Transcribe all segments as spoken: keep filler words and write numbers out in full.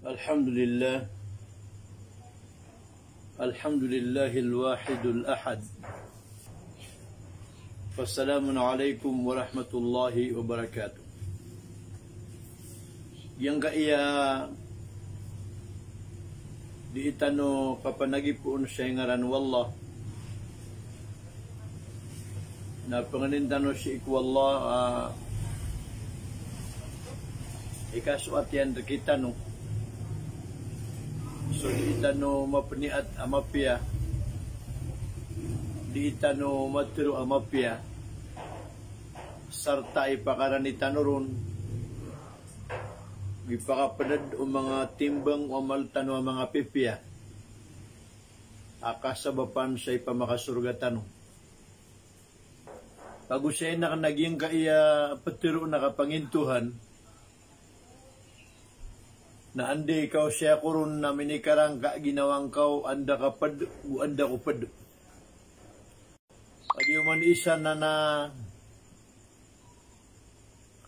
الحمد لله. الحمد لله الواحد الأحد. فالسلام عليكم ورحمة الله وبركاته. Giyangkaya dii tano kapanagipoon sa ngaran o Allah, na pangnin tano sii ko Allah a ikasoat iyan rkitano so dii tano mapniyat a mapiya, dii tano matharo a mapiya, sarta ipakarani tano ron, ipakapnd o manga timbang o amal tano a manga pipiya a kasabapan sa ipamakasorga tano. Pagosayn akn a giyangkaya ptharoon a kapangintohan, na anda i kaosay ako ron na minikarangka a ginawa ngka o anda ka pd, o anda ko pd. Adi oman isa na, na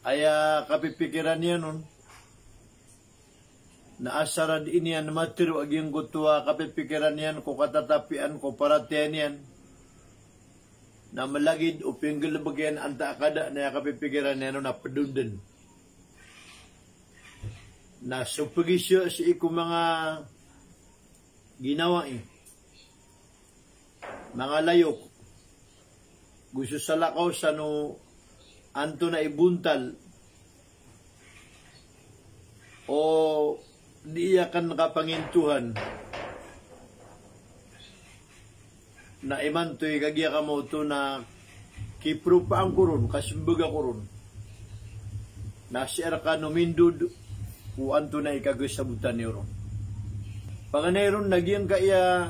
aya kapipikiran iyan on, na asar a dii niyan matharo a giyangkoto a kapipikiran iyan ko katatapian ko paratiyaya niyan, na mlagid o pinggalbk iyan antaa ka da na aya kapipikiran iyan on na pd on dn. Na so pgiza sii ko manga ginawai, manga layok, go so salakaw sa no antonaa i bontal o dii akn kapangintohan, na imanto i kagiya kamaoto na kipropaan ko ron, kasmbag ako ron, na sii rkano mindod o antonaa i kasabotan iyo ron. Paganay ron na giyangkaya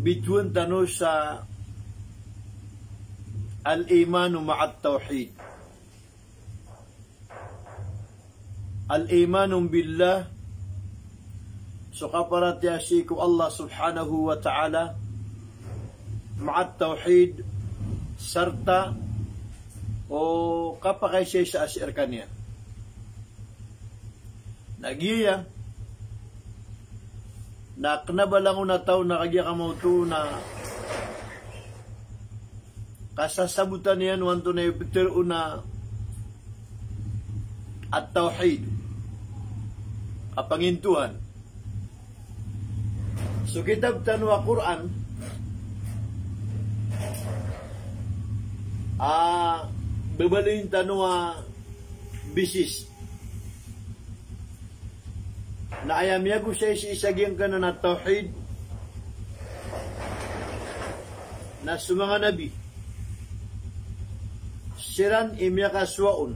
bitowan tano sa al-imanu ma'at tawhid. Al-imanu billah, so kaparatiyaya sii ko Allah subhanahu wa ta'ala, ma'at tawhid, sarta o kapakaisaisa sii rkaniyan. Na giya na kna ba langon a taw na kagiya kamaoto na kasasabotan iyan o antonaa i ptharoon a at-tawhid, kapangintohan. So kitab tano a Qur'an a babaloyin tano a bisis na aya miyagosay sii sa giyangkanan a tawhid na so manga nabi, siran i miyakasowa on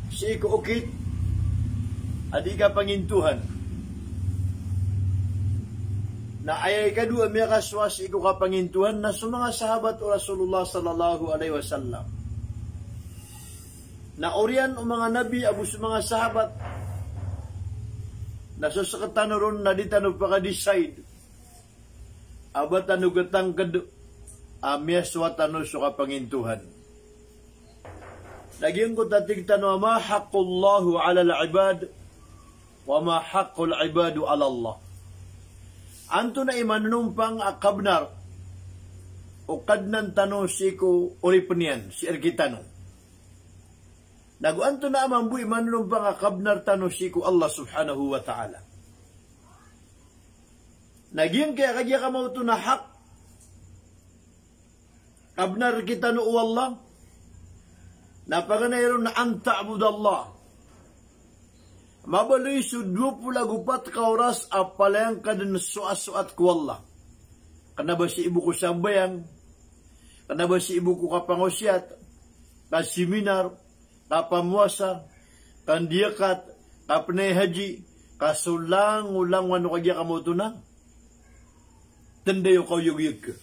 sii ko okit a dii kapangintohan. Na aya ikadowa a miyakasowa sii ko kapangintohan na so manga sahabat o Rasulullah sallallahu alaihi wasallam. Na oriyan o manga nabi ago so manga sahabat na so sktano ron na di tano paka-decide a ba tano gatangkd a miyasowa tano so kapangintohan. Na giyangkoto a tig tano a ma haqqullah alal ibad wa ma haqqul ibadi alallah. Antonaa i manonompang a kabnar o Kadnan tano sii ko oripn iyan, sii rkitano. Na go antonaa mambo i manonompang a kabnar tano sii ko Allah subhanahu wa ta'ala. Na giyangkaya kagiya kamaoto na hak, kabnar rkitano o Allah, na paganay ron na an ta'budallah. Mabaloy so dowa polo ago pat ka oras a palaya ngka dn soasoat ko Allah. Kna ba sii bo ko sambayang, kna ba sii bo ko kapangosiyat, kaseminar, kapamowasa, kandiyakat, kapnay haji, ka so langolangon o kagiya kamaoto na tnday o kaoyagoyag ka.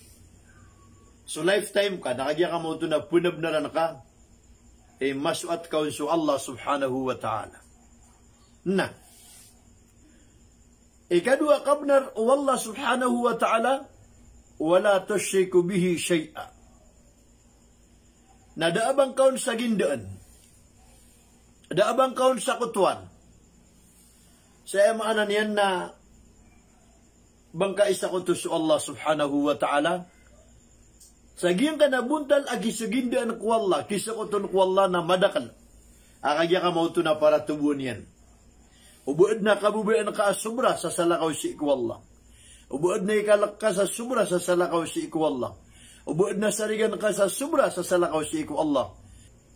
So lifetime ka na kagiya kamaoto na pnabnaran ka, e, masoat ka on so Allah subhanahu wa ta'ala. Na ikadowa a kabnar o Allah subhanahu wa ta'ala, wala tushriku bihi shay'a. Na da a ba ngka on sagindaan, da a ba ngka on sakotowan, Sa aya maana niyan na ba ngka isakoto so Allah subhanahu wa ta'ala. Sa giyangkanan a bontal a kisagindaan ko Allah, kisakoton ko Allah na madakel a kagiya ka maoto na paratoboan iyan. O ba aden a kababayaan ka a sobra sa salakaw sii ko Allah. O ba aden a ikalek ka sa sobra sa salakaw sii ko Allah. O ba aden a sarigan ka sa sobra sa salakaw sii ko Allah.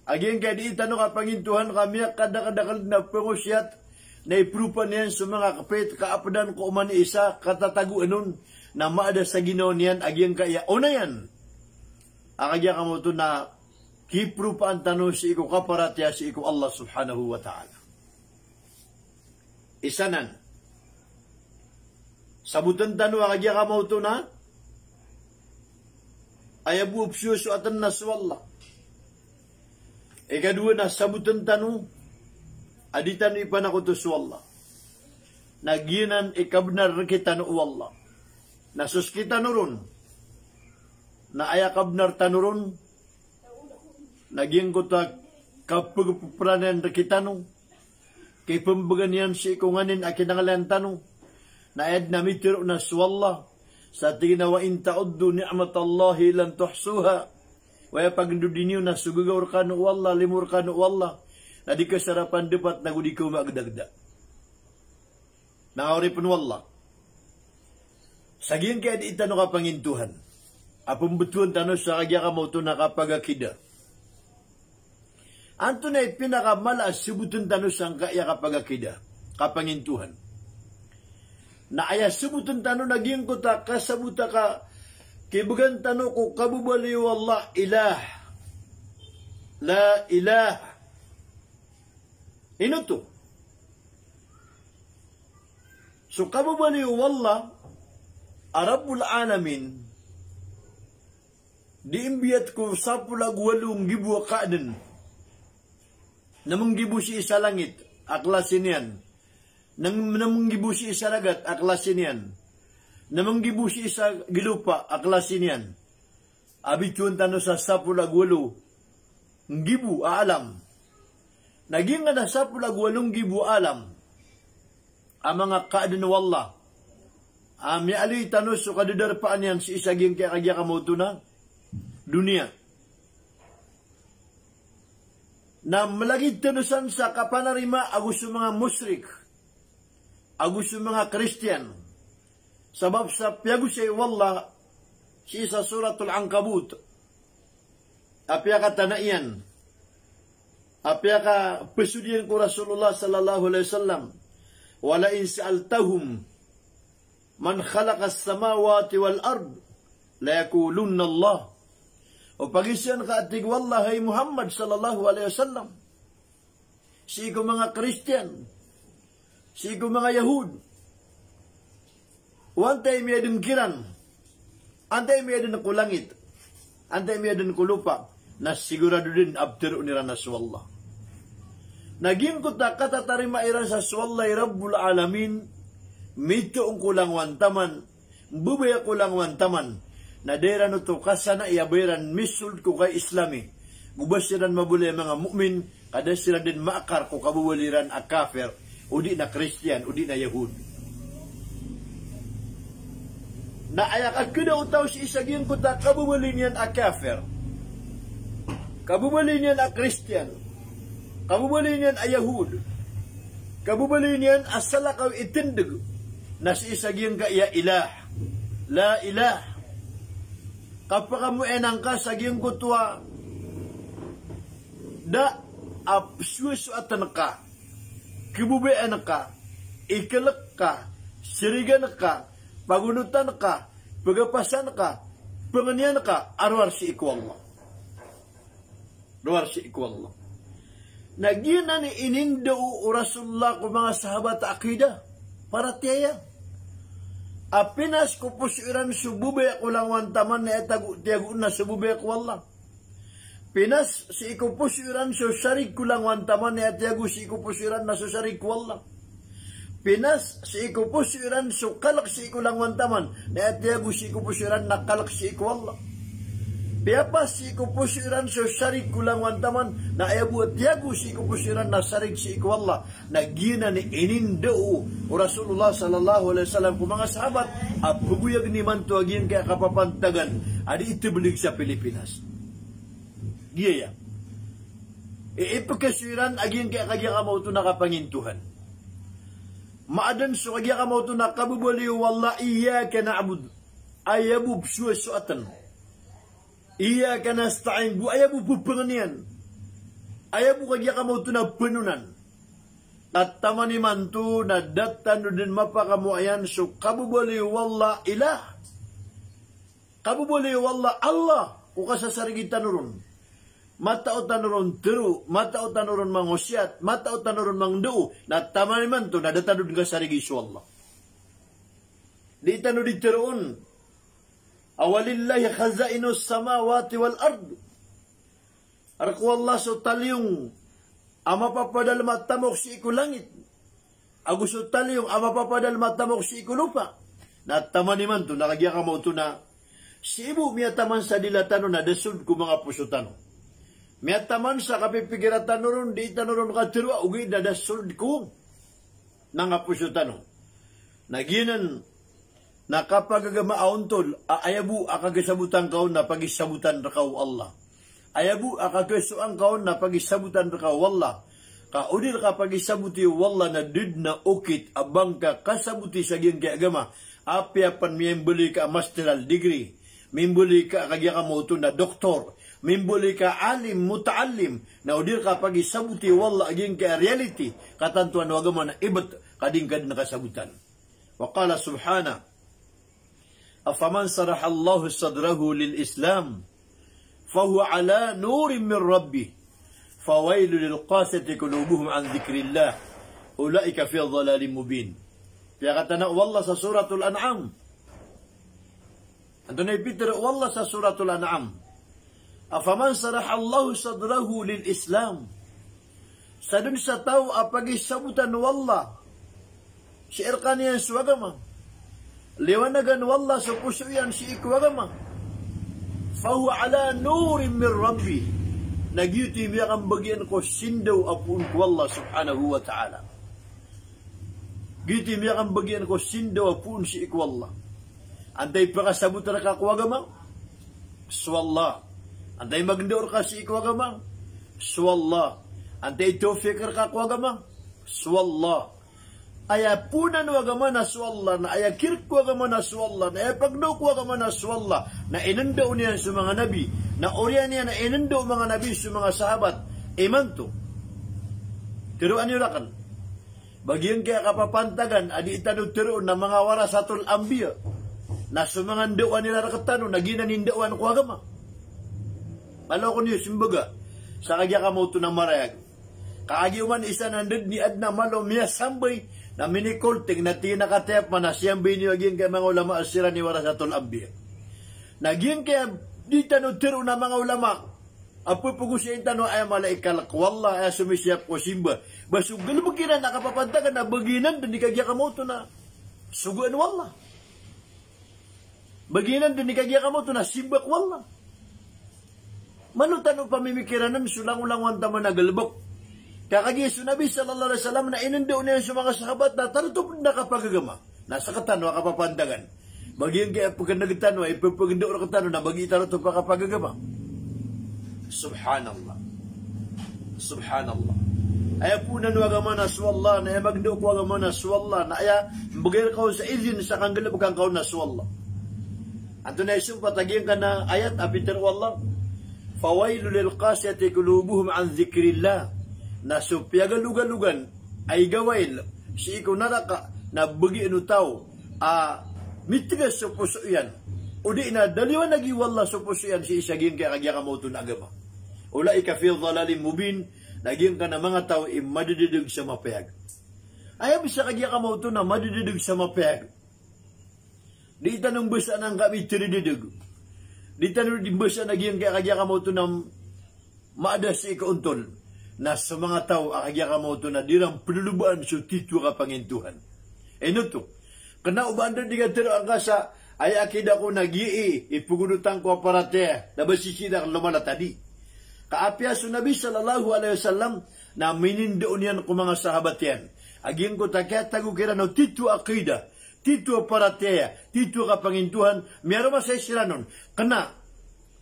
A giyangkaya dii tano kapangintohan ka miyakadakedakel na pengosiyat na ipropa niyan so manga kepit ka apedan ko oman i isa katatagoan on na maada sa ginawa niyan a giyangkaya onayan. A kagiya ka maoto na kipropaan tano sii ko kaparatiyaya sii ko Allah subhanahu wa ta'ala. Isa nan. Saboten tano a kagiya ka maoto na aya bo a pesosoaten na so Allah. Ikadowa na saboten tano a di tano ipanakoto so Allah. Na giyanan i kabenar rektano o Allah. Na so sekitano ron na aya kabenar tano ron na giyangkoto a kapegepeperanen rektano, kipembegan iyan sii ko nganin a kinangalayan tano. Na aya den a mitero na so Allah sa tig iyan a, "Wa in ta'uddu ni'matallahi lan tuhsuha." Waya pagndodi niyo na so gagaw rekano o Allah, limo rekano o Allah, na di ka sarapan depat nago di ka magedageda. Manga oripen o Allah. Sa giyangkaya dii tano kapangintohan a pembetowan tano sa kagiya ka maoto na kapagakida. Antonaa i pinakamala a saboten tano sangkaya kapagakida, kapangintohan? Na aya saboten tano na giyangkoto a kasabot a kakibegan tano ko kababaloy o Allah, ilah. La ilah. Ino oto? So kababaloy o Allah a Rabbul Alamin, dii mbiyat ko sapolo ago walo nggibo a kaaden. Na menggibo sii sa langit a klasi niyan. Na, na menggibo sii sa dagat a klasi niyan. Na menggibo sii sa gilopa a klasi niyan. A bitowan tano sa sapolo ago walo nggibo a alam. Na giyangkanan a sapolo ago walo nggibo a alam a manga kaaden o Allah a miyaaloy tano so kadadarpaan iyan sii sa giyangkaya kagiya ka maoto na doniya. Na melagid tano san sa kapanarima ago so manga mushrik, ago so manga Kristiyan. Sabap sa piyagosay o Allah sii sa Suratul Ankabut a piyakatana iyan, a piyakapesod iyan ko Rasulullah sallallahu alaihi wasallam, "Wa la in sa'altahum man khalaqas samawati wal ard la yaqulunna Allah." O pagiza ngka, a tig o Allah, hay Muhammad sallallahu alaihi wasallam, sii ko manga Kristiyan, sii ko manga Yahud, o antaa i miyaden kiran, antaa i miyaden ko langit, antaa i miyaden ko lopa, na sigorado den a peteroon iran a so Allah. Na giyangkoto a katatarima iran sa so Allah i Rabbul Alamin, mitoon ko langowan taman, mbabaya ko langowan taman, na da iran oto kasanai a ba iran misold ko kaislami. Go ba siran mabaloy a manga mu'min, ka da siran den maakar ko kababaloy iran a kafir, o di na Kristiyan, o di na Yahud. Na aya kakeda o taw sii sa giyangkoto a kababaloy niyan a kafir, kababaloy niyan a Kristiyan, kababaloy niyan a Yahud, kababaloy niyan a salakaw i tindeg, na sii sa giyangkaya ilah. La ilah. Kapakamoanan ka sa giyangkoto a da a pesosoaten ka, kababayaan ka, ikelek ka, sarigan ka, pagonotan ka, pegapasan ka, pengenian ka, a rowar sii ko Allah. Rowar sii ko Allah. Na giyanan i inindao o Rasulullah ko manga sahabat a aqida, paratiyaya. A pinas ko poso iran so babaya ko langowan taman na aya tago, tiyagoon na so babaya ko Allah. Pinas sii ko poso iran so sarig ko langowan taman na aya tiyago sii ko poso iran na so sarig ko Allah. Pinas sii ko poso iran so kalek sii ko langowan taman na aya tiyago sii ko poso iran na kalek sii ko Allah. Piyapas sii ko poso iran so sarig ko langowan taman, na aya bo a tiyago sii ko poso iran na sarig sii ko Allah. Na giyanan i inindao o Rasulullah sallallahu alaihi wasallam ko manga sahabat a pagoyag imanto a giyangkaya kapapantagan a dii tablig sa Pilipinas. Giyaya i ipkaso iran a giyangkaya kagiya kamaoto na kapangintohan. Maaden so kagiya kamaoto na kababaloy o Allah, iyyaka na'budu. Aya bo psowasowaten. Iyyaka nasta'in, bo aya bo pepengenian. Aya bo kagiya kamaoto na penonan. Ka taman imanto na da tano den mapakamoa iyan so kababaloy o Allah ilah. Kababaloy o Allah, Allah, ko kasasarigi tano ron. Matao tano ron tero, matao tano ron mangosiyat, matao tano ron mangndao, na taman imanto na da tano den kasarigi so Allah. Di tano di teroon a walillahi khazainus samawati wal ard. Rk o Allah so taliyong a mapapadalem a tamok sii ko langit, ago so taliyong a mapapadalem a tamok sii ko lopa. Na taman imanto na kagiya kamaoto na sii bo miyataman sa dila tano na da sold ko manga poso tano. Miyataman sa kapipikira tano ron, di tano ron kateroa, ogaid na da sold ko manga poso tano. Na giyanan na kapagagama a ontol a aya bo a kagisabotan ka on na pagisabotan rka o Allah. Aya bo a kagisoan ka on na pagisabotan rka o Allah. Ka o di rka pagisaboti o Allah na da den a okit a ba ngka kasaboti sa giyangkaya agama. Apiya pen miyambaloy ka a masteral degree, mimboy ka a kagiya kamaoto na doktor, mimboy ka a alim, muta'allim, na o di rka pagisaboti o Allah a giyangkaya reality, katantoan o agama na ibt ka di ngka den kasabotan. Wa qala subhanahu, afaman sharaha Allahu sadrahu lil Islam fahuwa ala nurin min rabbih, fawailul lil qasiyati qulubuhum an dhikrillah, ulaika fi dhalalin mubin. Piyakatana o Allah sa Suratul An'am. Antonaa i pitharo o Allah sa Suratul An'am? Afaman sharaha Allahu sadrahu lil Islam. Sa den sa taw a pagisabotan o Allah sii rkaniyan so agama, liwanagan o Allah so poso iyan sii ko agama, fahuwa ala nurin min rabbih, na giyoto i miyakambagian ko sindaw a poon ko Allah subhanahu wa ta'ala. Giyoto i miyakambagian ko sindaw a poon sii ko Allah. Antaa i pakasabot rka ko agama? So Allah. Antaa i magndao rka sii ko agama? So Allah. Antaa i tawfiq rka ko agama? So Allah. Aya poonan o agama na so Allah, na aya kirk ko agama na so Allah, na aya pagndao ko agama na so Allah, na inndao niyan so manga nabi, na oriyan iyan a inndao o manga nabi so manga sahabat. Imanto, teroa niyo raken. Ba giyangkaya kapapantagan a dii tano teroon a manga warasatul anbiya, na so manga ndaoan iran rektano na giyanan i ndaoan ko agama. Malo ko niyo simbaga sa kagiya kamaoto na marayag. Ka agiya oman isa na ndad ni adn a malo miyasambay na minikolting na tig iyan a katiyap man a siyambay niyo a giyangkaya manga ulama a siran i warasatul anbiya. Na giyangkaya dii tano teroon a manga ulama a pepegosayin tano a aya mala i kalk o Allah, aya somisiyap ko simba. Ba so galebek iran a kapapantagan na ba giyanan den i kagiya kamaoto na sogoan o Allah. Ba giyanan den i kagiya kamaoto na simba ko Allah. Malo tano pamimikiranen so langolangowan taman a galebek. Ka kagiya so Nabi sallallahu alaihi wasallam na inndao niyan so manga sahabat na tarotop den a kapagagama. Na sktano a kapapantagan. Ba giyangkaya pekeneg tano a ipepegndao rektano na ba gii tarotop a kapagagama. Subhanallah. Subhanallah. Aya poonan o agama na so Allah, na aya magndao ko agama na so Allah, na aya mbegay rka on sa idin sa kanggalebekan ka on na so Allah. Antonaa i sompat a giyangkanan a ayat a pitharo o Allah? Fawailul lil qasiyati qulubuhum an dhikrillah. Na so piyagaloogalogan a igawail sii ko naraka na bagian o taw a mitgas so poso iyan, odi na da liwanagi o Allah so poso iyan sii sa giyangkaya kagiya kamaoto na agama. Ulaika fi dhalalin mubin, na giyangkanan a manga taw i madadadeg sa mapayag. Aya bisa kagiya kamaoto na madadadeg sa mapayag. Di tano mbasaan angka mitadadadeg. Di tano di mbasaan a giyangkaya kagiya kamaoto na maada sii ko ontol. Na so manga taw a kagiya kamaoto na di ran pelolobaan so titho a kapangintohan. Ino oto? Kena o ba anda di katero angka sa Aya akida ko na giyai i pagodotan ko a paratiyaya, na ba sisii rakn lomalatadi. Ka apiya so Nabi sallallahu alaihi wasallam na minindaon iyan ko manga sahabat iyan a giyangkoto a kiyatago kiran o tito a akida, tito a paratiyaya, tito a kapangintohan, miyaroma sa isiran on. Kna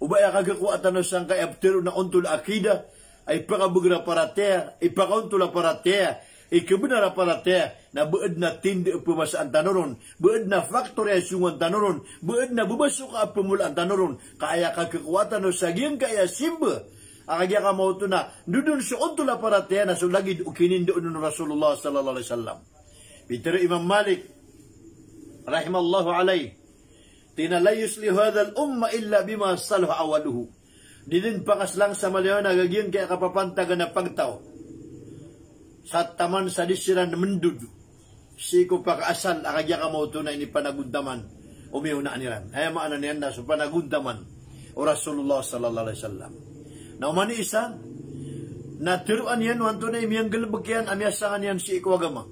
o ba aya kagakowa tano sangkai a ptharoon a ontol a akida, a ipakabagr a paratiyaya, ipakaontol a paratiyaya, ikabnar a paratiyaya, na ba adn a tinda a pmasaan tano ron, ba adn a faktor a iyasongan tano ron, ba adn a babasoka a pmolaan tano ron, ka aya kagakowa tano sa giyangkai a simba a kagiya kamaoto na ndodon so ontol a paratiyaya na so lagid o kinindaon o Rasulullah sallallahu alaihi wasallam. Pitharo o Imam Malik, rahimallahu alaih, tig iyan a, "La yuslihu hadhal ummah illa bima salaha awwaluhu." Di dn pakaslang sa maliyo na giyangkai a kapapantagan a pagtaw sa taman sa di siran mndod sii ko pakaasal a kagiya kamaoto na inipanagontaman o miyaona iran. Aya maana niyan na so panagontaman o Rasulullah sallallahu alaihi wasallam. Na oman i isa, na tharoan iyan o antonaa i miyanggalbk iyan a miyasangan iyan sii ko agama.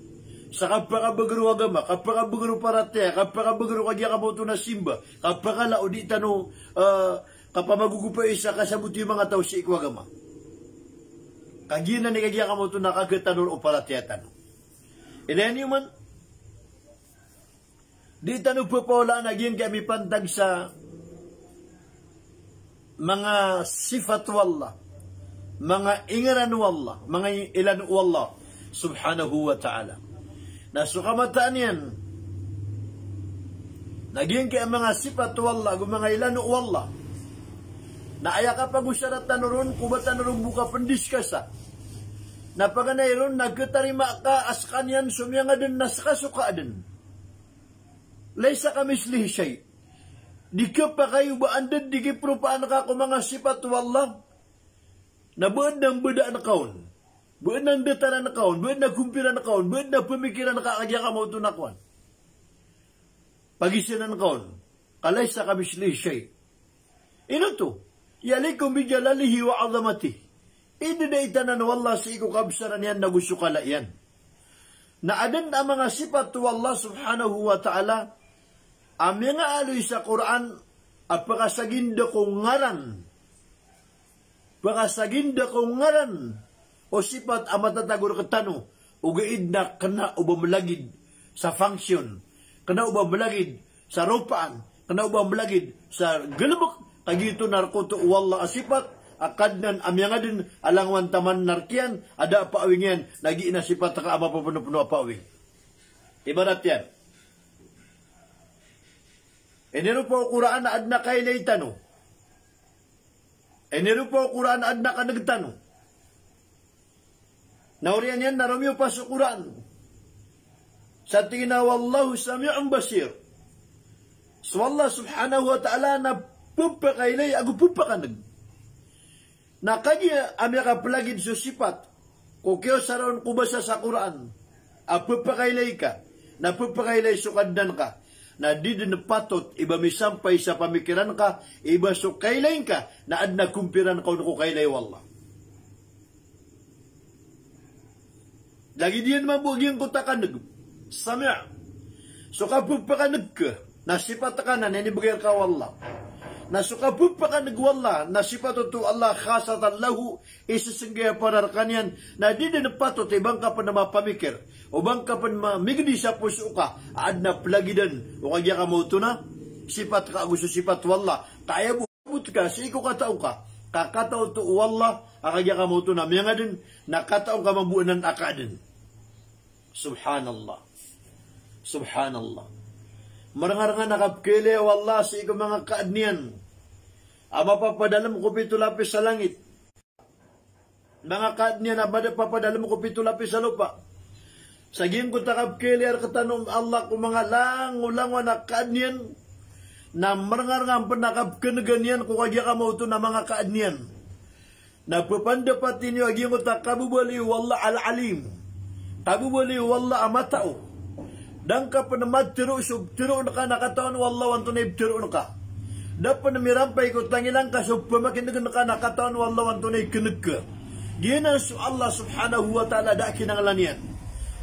Sa kapakabagr o agama, kapakabagr o paratiyaya, kapakabagr o kagiya kamaoto na simba, kapakala o di tano, eh, kapamagogopai sa kasaboti o manga taw sii ko agama. Kagiya na ni kagiya kamaoto na kaga tano o paratiyaya tano. Ilaya niyo man, di tano pphawlaan a giyangkai a mipantag sa manga sifat o Allah, manga ingaran o Allah, manga ilano o Allah subhanahu wa ta'ala. Na so kamataan iyan na giyangkai a manga sifat o Allah ago manga ilano o Allah, na aya kapagosara tano ron ko ba tano ron bo kapndiskasa. Na paganay ron na khatarima ka a skaniyan so miyangadn na ska so kaadn. Laysa kamithlihi shay'. Di khapakay o ba anda dn i kipropaan ka ko manga sifat o Allah na ba adn a mbadaan ka on, ba adn a ndataran ka on, ba adn a kompiran ka on, ba adn a pmikiran ka a kagiya kamaoto na kowan, pagisanan ka on. Ka laysa kamithlihi shay'. Ino oto? Yaliqu bijalalihi wa 'azamatihi. Idadait anan o Allah sii ko kabsaran iyan ago so kala iyan. Na adn a manga sifat o Allah subhanahu wa ta'ala a miyangaaloy sa Qur'an a pakasaginda ko ngaran, pakasaginda ko ngaran o sifat a matatago rktano, ogaid na kna o ba mlagid sa function, kna o ba mlagid sa ropaan, kna o ba mlagid sa galbk, ka giyoto na rk oto o Allah a sifat a Kadnan a miyangadn a langowan taman na rk iyan a da a paawing iyan, na giya na sifat ka a mapapnopno a paawing. Ibarat iyan, iniropa o Qur'an a adn a kailay tano. Iniropa o Qur'an a adn a kan'g tano. Na oriyan iyan na romiyopa so Qur'an sa tig iyan a, "Wallahu sami'un basir." So Allah subhanahu wa ta'ala na pphakailay ago pphakan'g. Na kagiya a miyakaplagid so sifat ko kiyosaroon ko basa sa Qur'an a pphakailay ka, na pphakailay so Kadnan ka, na di dn patot i ba misampay sa pamikiran ka i ba so kailay ngka na adn a kompiran ka on ko kailay o Allah. Lagid iyan mambo a giyangkoto a kan'g, sami'. So kapphakakan'g ka na sifat ka anan a inibgay rka o Allah. Na so kapphakakan'g o Allah na sifat oto o Allah khasatan lahu, isisnggay a para rkaniyan, na di dn patot i ba ngka pn mapamikir o ba ngka pn mamigdi sa poso ka a adn a plagidan o kagiya kamaoto na sifat ka ago so sifat o Allah. Ka aya bo bot ka sii ko katao ngka, ka katao oto o Allah a kagiya kamaoto na miyangadn, na katao ngka mambo anan a kaadn. Subhanallah. Subhanallah. Marngarngan a kapkhailay o Allah sii ko manga kaadn iyan a mapapadalm ko pito lapis a langit, manga kaadn iyan a mada papadalm ko pito lapis a lopa. Sa giyangkoto a kapkhailay rktano o Allah ko manga langolangowan a kaadn iyan, na marngarngan pn a kapkhan'gan iyan ko kagiya kamaoto na manga kaadn iyan. Na pphandapati niyo a giyangkoto a kababaloy o Allah Al-Alim, kababaloy o Allah a matao. Da ngka pn matharo so ptharoon ka na katawan o Allah o antonaa i ptharoon ka. Da pn mirampay ko tangila ngka so pamakin'gn ka na katawan o Allah o antonaa i kn'g ka. Giyanan so Allah subhanahu wa ta'ala a da a kinanglan iyan.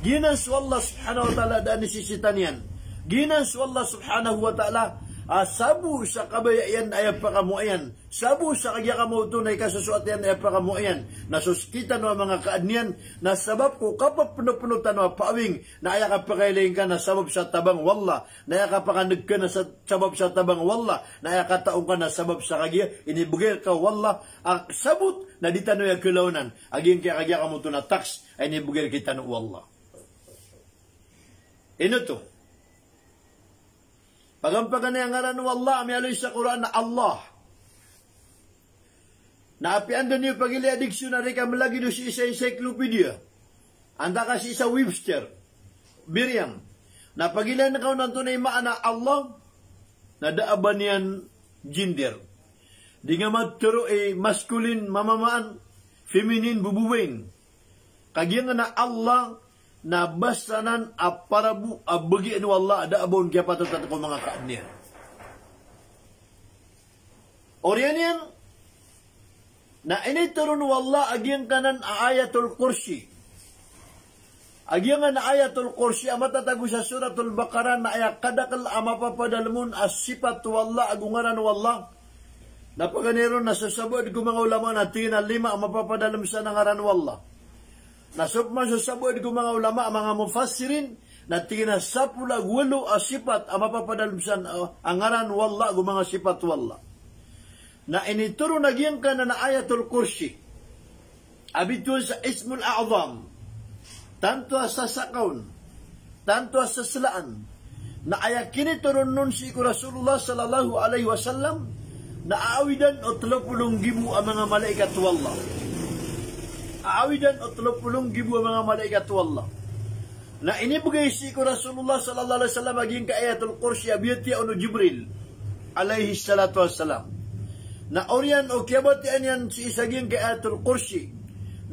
Giyanan so Allah subhanahu wa ta'ala a da a nisisita niyan. Giyanan so Allah subhanahu wa ta'ala A sabo sa kabaya iyan na aya pakamoa iyan. Sabo sa kagiya kamaoto na ikasosoat iyan na aya pakamoa iyan. Na so sktano a manga kaadn iyan, na sabap ko kapapnopno tano a paawing, na aya kapakailay ngka na sabap sa tabang o Allah, na aya kapakan'g ka na sa-, sabap sa tabang o Allah, na aya kataw ngka na sabap sa kagiya inibgay rka o Allah a sabot na di tano aya kalawanan a giyangkaya kagiya kamaoto na tax a inibgay rktano o Allah. Ino oto? Paganay-paganay a ngaran o Allah a miyaaloy sa Qur'an na Allah. Na apiya anda niyo pagilaya a dictionary ka malagid o sii sa encyclopedia, antaa ka sii sa Webster, Merriam, na pagilayn ka on antonaa i maana o Allah, na da a ba niyan gender. Di nga matharo i masculine, mama, maan, feminine, bobobain. Kagiya nga na Allah na basa anan a parabo a bagian o Allah a da a ba on kiyapatotan ko manga kaadn iyan. Oriyan iyan na initoron o Allah a giyangkanan a Ayatul Kursi. A giyangkanan a Ayatul Kursi a matatago sa Suratul Baqarah na aya kadakl a mapapadalm on a sipat o Allah ago ngaran o Allah. Na paganay ron na so sabaad ko manga ulama na tig iyan a lima a mapapadalm san a ngaran o Allah. Na so pman so sabaad ko manga ulama a manga mufassirin na tig iyan a sapolo ago walo a sipat a mapapadalm san, ah, a ngaran o Allah ago manga sipat o Allah. Na initoron a giyangkanan a Ayatul Kursi a bitowan sa Ismul A'zam, tanto a sasakawn, tanto a saslaan, na aya kinitoron on sii ko Rasulullah sallallahu alaihi wasallam na aawidan o tlo polo nggibo a manga malaikat o Allah. Aawidan o tlo polo nggibo a manga malaikat o Allah. Na inibgay sii ko Rasulullah sallallahu alaihi wasallam a giyangkai a Ayatul Kursi a biyatiya on o Jibril alaihis salatu wassalam. Na oriyan o kiyabatiyaan iyan sii sa giyangkai a Ayatul Kursi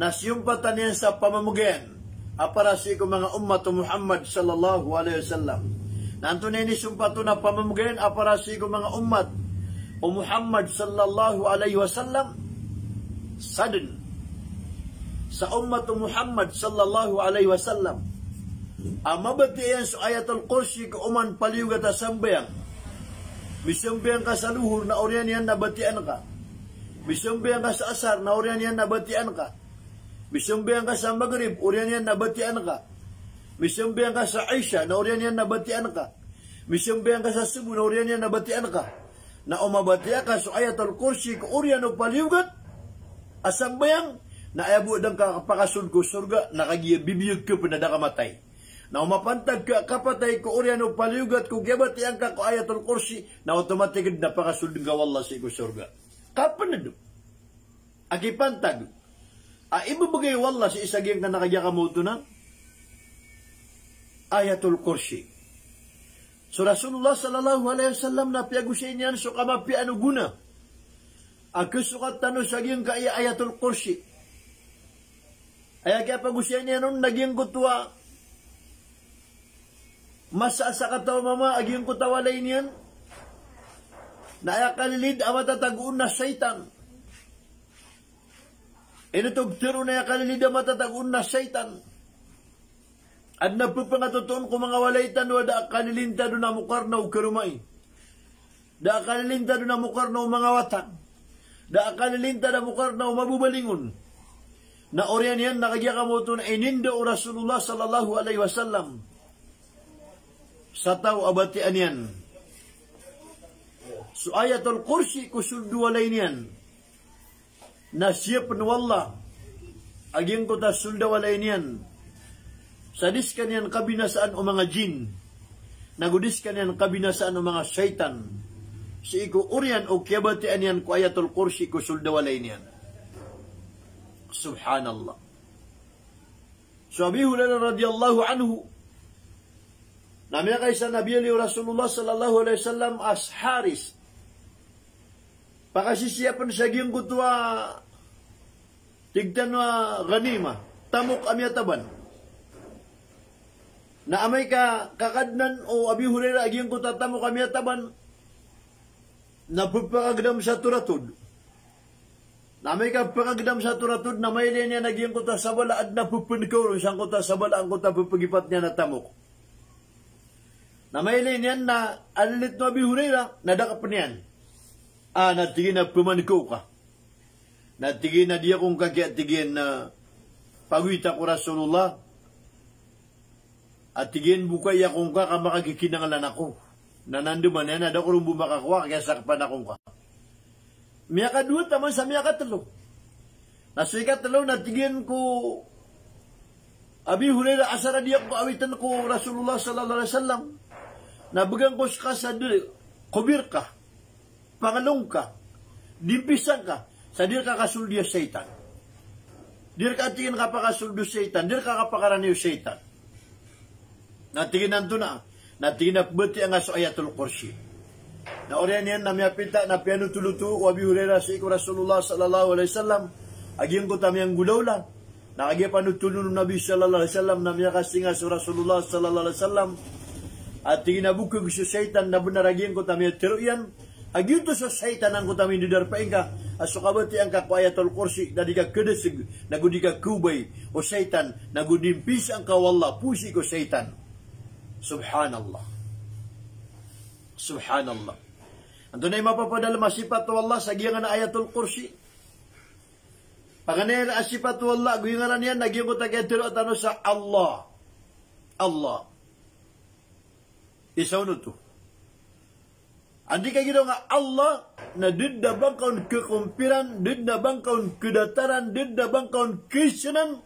na siyompatan iyan sa pamamgayan a para sii ko manga ummat o Muhammad sallallahu alaihi wasallam. Na antonaa i inisompat on a pamamgayan a para sii ko manga ummat o Muhammad sallallahu alaihi wasallam? Sadn sa ummat o Muhammad sallallahu alaihi wasallam a mabatiya iyan so Ayatul Kursi ko oman paliyogat a sambayang. Misambayang ka sa Luhur na oriyan iyan na batiyaan ka. Misambayang ka sa Asar na oriyan iyan na batiyaan ka. Misambayang ka sa Magrib, oriyan iyan na batiyaan ka. Misambayang ka sa Isha na oriyan iyan na batiyaan ka. Misambayang ka sa Subuh na oriyan iyan na batiyaan ka. Na o mabatiya ka so Ayatul Kursi ko oriyan o paliyogat a sambayang, na aya bo a da ngka pakasold ko sorga na kagiya bibiyag ka pn a da ka matay. Na o mapantag ka kapatay ko oriyan o paliyogat ko kiyabatiyaan ka ko Ayatul Kursi, na automatic na pakasold ngka o Allah sii ko sorga. Kapnd a kipantag a ibibgay o Allah sii sa giyangkanan a kagiya kamaoto na Ayatul Kursi. So Rasulullah sallallahu alaihi wasallam na piyagosay niyan so kamapiyaan o gona a kasokat tano sa giyangkai a Ayatul Kursi. Aya kiyapagosay niyan on na giyangkoto a masa a sakataw a mama a giyangkoto a walay niyan na aya kalilid a matatago on na shaytan. Ino oto ptharoon a aya kalilid a matatago on na shaytan? Adn a pphangatotoon ko manga walay tano a da a kalilintad on a mokarna o karomai. Da a kalilintad on a mokarna o manga wata. Da a kalilintad a mokarna o mababalingon. Na oriyan iyan na kagiya kamaoto na ininda o Rasulullah sallallahu alaihi wasallam sa taw a batiyaan iyan so Ayatul Kursi ko sold o walay niyan. Na siyapn o Allah a giyangkoto a sold a walay niyan sa di skaniyan kabinasaan o manga jinn, nago di skaniyan kabinasaan o manga shaytan, sii ko oriyan o kiyabatiyaan iyan ko Ayatul Kursi ko sold a walay niyan. Subhanallah. So Abi Hurairah radhiyallahu anhu na miyakaisa na biyaloy o Rasulullah sallallahu alaihi wasallam a si Haris. Pakasisiyapn sa giyangkoto a tig tano a ghanimah, tamok a miyataban. Na amay ka kakadnan o Abi Hurairah a giyangkoto a tamok a miyataban, na pphakagdam sa toratod. Na amay ka pphakagdam sa toratod, na mailay niyan a giyangkoto a sabala a adn a pphangkaw ron sangkoto a sabala angkoto a pphagipat niyan a tamok. Na mailay niyan na alilitn o Abi Hurairah, na da ka pn iyan. A, na tig iyan a pman ko ka. Na tig iyan a di ako ngka kiya tig iyan a pagowita ko Rasulullah. A tig iyan bo ka aya ko ngka ka makakikinanglan ako. Na nanda man iyan a da ko ron bo makakowa ka kiya sakpan ako ngka. Miyakadowa taman sa miyakatlo. Na so ikatlo na tig iyan ko Abi Hurairah, asar a di ako awitn ko Rasulullah sallallahu alaihi wasallam. Na bgan ko ska sa diri, kobir ka, panglong ka, dimpisan ka, sa di rka kasoldi a shaytan. Di rka tig iyan kapakasoldi o shaytan, di rka kapakarani o shaytan. Na tig iyan antonaa, na tig iyan a pbatiya ngka so Ayatul Kursi. Na oriyan iyan na miyapita, na piyanotholothol o Abi Hurairah sii ko Rasulullah sallallahu alaihi wasallam a giyangkoto a miyanggolawla. Na kagiya panotholothol o Nabi sallallahu alaihi wasallam na miyakasinga so Rasulullah sallallahu alaihi wasallam a tig iyan a bokg so shaytan, na bnar a giyangkoto a miyatharo iyan a giyoto so shaytan angkoto a mindadarpa ingka a so kabatiya ngka ko Ayatul Kursi na di ka khadasg, nago di ka khaobay o shaytan, nago dimpisa ngka o Allah posii ko shaytan. Subhanallah. Subhanallah. Antonaa i mapapadalm a sipat o Allah sa giyangkanan a Ayatul Kursi? Paganay a sipat o Allah, go ingaran iyan na giyangkoto a kiyatharo tano sa Allah. Allah. Isa on oto. Andi ka giraw nga Allah, na da dn a ba ngka on khakompiran, da dn a ba ngka on khadataran, da dn a ba ngka on khaisnan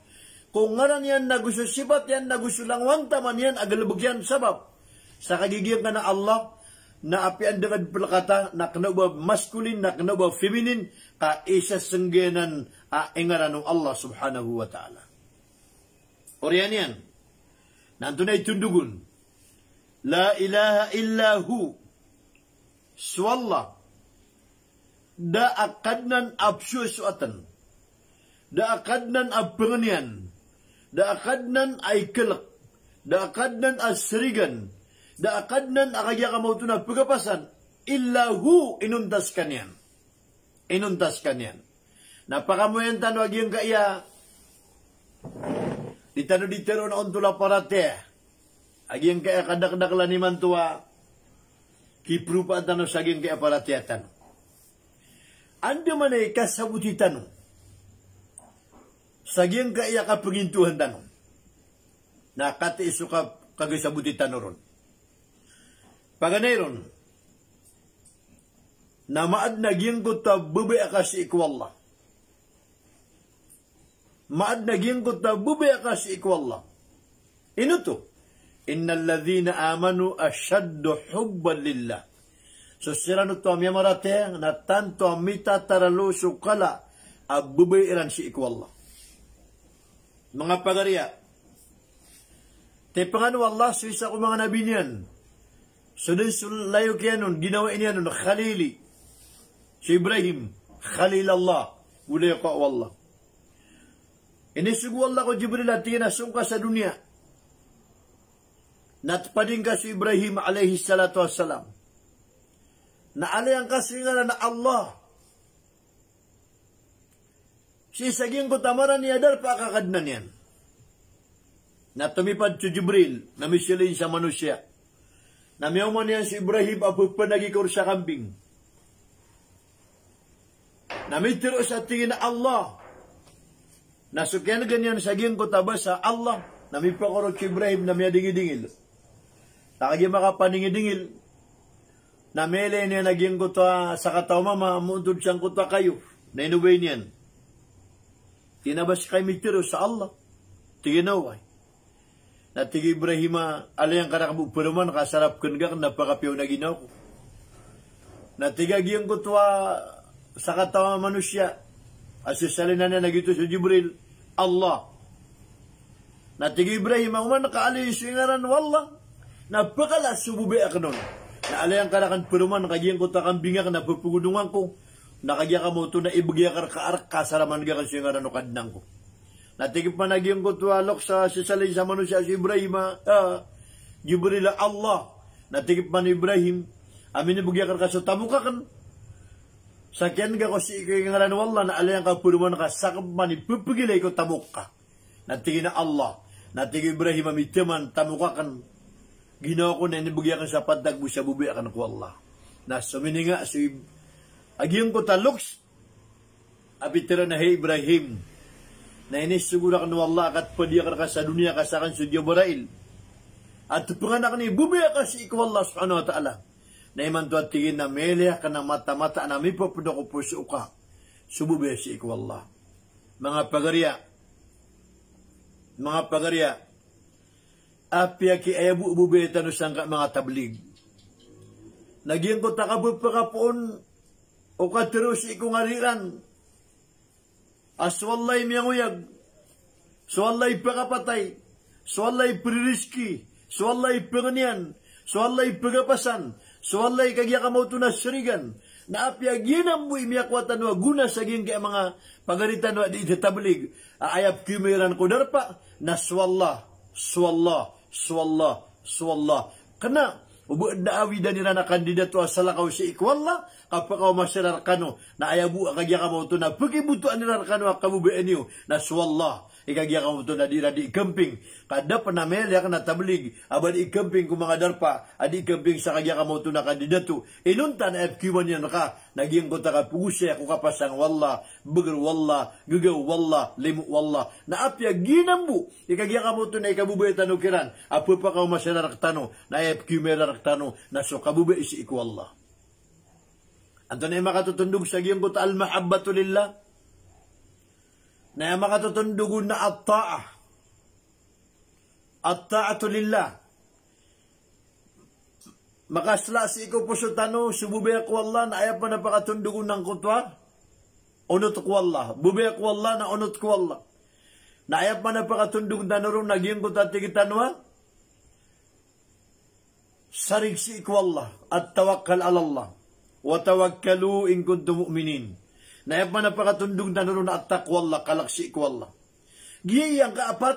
ko ngaran iyan, nago so sipat iyan, nago so langowan taman iyan a galbk iyan, sabap sa kagiya giyangkanan a Allah na apiya anda ngka dn plkata, na kna o ba masculine, na kna o ba feminine, ka isa sanggiyanan a ingaran o Allah subhanahu wa ta'ala. Oriyan iyan na antonaa i tondog on? La ilaha illa hu. So Allah, da a Kadnan a psoasoatn, da a Kadnan a pangniyan, da a Kadnan a iklk, da a Kadnan a srigan, da a Kadnan a kagiya ka maoto na pgapasan, illa hu, inonta skaniyan. Inonta skaniyan. Na pakamoyan tano a giyangkaya di tano di tharoon a ontol a paratiyaya. A giyangkaya kadakdaklan imanto a kipropaan tano sa giyangkaya paratiyaya tano. Andamanaya i kasaboti tano sa giyangkaya kapagintohan tano, na katii so ka-, kagasaboti tano ron. Paganay ron, na maadn a giyangkoto a babaya ka sii ko Allah. Maadn a giyangkoto a babaya ka sii ko Allah. Ino oto? Innal ladhina amanu ashaddu hubban lillah. So siran oto a miyamaratiyaya na tanto a mitataralo so kala a babaya iran sii ko Allah. Manga pagariya, tiyapngan o Allah so isa ko manga nabi niyan. So dn so layok iyan on, ginawai niyan on Khalili. So Ibrahim, Khalilallah, go layok o Allah. Inisogo o Allah ko Jibril a tig iyan a song ka sa doniya. Na tpading ka so Ibrahim alayhis salatu wassalam. Na alayan ka so ingaran a Allah sii sa giyangkoto a marani a darpa a kakadnan iyan. Na tomipad so Jibril, na misilin sa manosiya. Na miyaoma niyan so Ibrahim a ppanagi ko sa kambing. Na mitharo sa tig iyan a Allah. Na so kiyan'gan iyan sa giyangkoto a basa Allah, na mipakorot so Ibrahim na miyadingidingil. Na kagiya makapaningidingil, na miyailay niyan a giyangkoto a sakataw a mama a moontod sangkoto a kayo, na inobay niyan. Tig iyan a ba ska i mitharo sa Allah? Tig iyan a oway. Na tig o Ibrahim a, alayan ka rakn bo paroman ka asar a pkhan'g akn na pakapiya on a ginawa ko. Na tig a giyangkoto a sakataw a manosiya a sisalinan iyan a giyoto so Jibril, Allah. Na tig o Ibrahim a oman ka alayon so ingaran o Allah, na pkala so babaya akn on. Na alayan ka rakn paroman ka giyangkoto a kambing akn na pphagodongan ko, na kagiya ka maoto na ibgay akn rka a rk ka asar a man'g akn so ingaran o Kadnan ko. Na tig pman a giyangkoto a loks a sisalin sa manosiya so Ibrahim a, a, Jibril a Allah. Na tig pman o Ibrahim a minibgay akn rka so tamok akn sa kiyan'ga ko sii ko ingaran o Allah, na alayan ka paroman ka sakn pman i pphagilay ko tamok ka. Na tig iyan a Allah. Na tig o Ibrahim a mitaman tamok akn. ginawa ko na inibgay akn sa pantag bo sa babaya akn ko Allah. Na so mininga so ib-, a giyangkoto a loks a pitharo na, hay Ibrahim, na inisogo rakn o Allah a katpadi akn rka sa doniya ka sakn so Jibrail a tpngan akn i babaya ka sii ko Allah subhanahu wa ta'ala. Na imanto a tig iyan na miyailay akn a mataan-mataan a mipapd ko poso ka so babaya sii ko Allah. Manga pagariya, manga pagariya, apiya ki aya bo a babaya tano sangkai a manga tablig, na giyangkoto a kapphakapoon o katharo sii ko ngari iran a so Allah i miyangoyag, so Allah i phakapatay, so Allah i phiririzki, so Allah i phangniyan, so Allah i phagapasan, so Allah i kagiya kamaoto na sarigan. Na apiya giyanan bo i miyakowa tano a gona sa giyangkai a manga pagari tano a dii thatablig a aya pkhiyoman iran ko darpa na so Allah, so Allah, so Allah, so Allah. Kna o ba dn a awidan iran a kandidato a salakaw sii ko Allah, ka pkaoma siran rkano, na aya bo a kagiya kamaoto na pkibotoan iran rkano a kababayaan iyo na so Allah i kagiya kamaoto na dii ra dii kamping. Ka da pn a miyailay akn a tablig a ba dii kamping ko manga darpa a dii kamping sa kagiya kamaoto na kandidato. Inonta na aya pkhiyoman iyan rka na giyangkoto a kapagosaya ko kapasang o Allah, bagr o Allah, gagaw o Allah, limo o Allah. Na apiya giyanan bo i kagiya kamaoto na ikababaya tano kiran a pphakaoma siran rktano, na aya pkhiyoman iran rktano na so kababayai sii ko Allah. Antonaa i makatotondog sa giyangkoto a al-mahabbatu lillah? Na aya makatotondog on na at-ta'ah. At-ta'atu lillah. Makasla sii ko poso tano so babaya ko Allah, na aya pn a pakatondog on na angkoto a onot ko Allah. Babaya ko Allah na onot ko Allah. Na aya pn a pakatondog tano ron na giyangkoto a tig tano a sarig sii ko Allah, at-tawakkal ala Allah, wa tawakkalu in kuntum mu'minin. Na aya pn a pakatondog tano ron na at-taqwa Allah, kalk sii ko Allah. Giya i angkaapat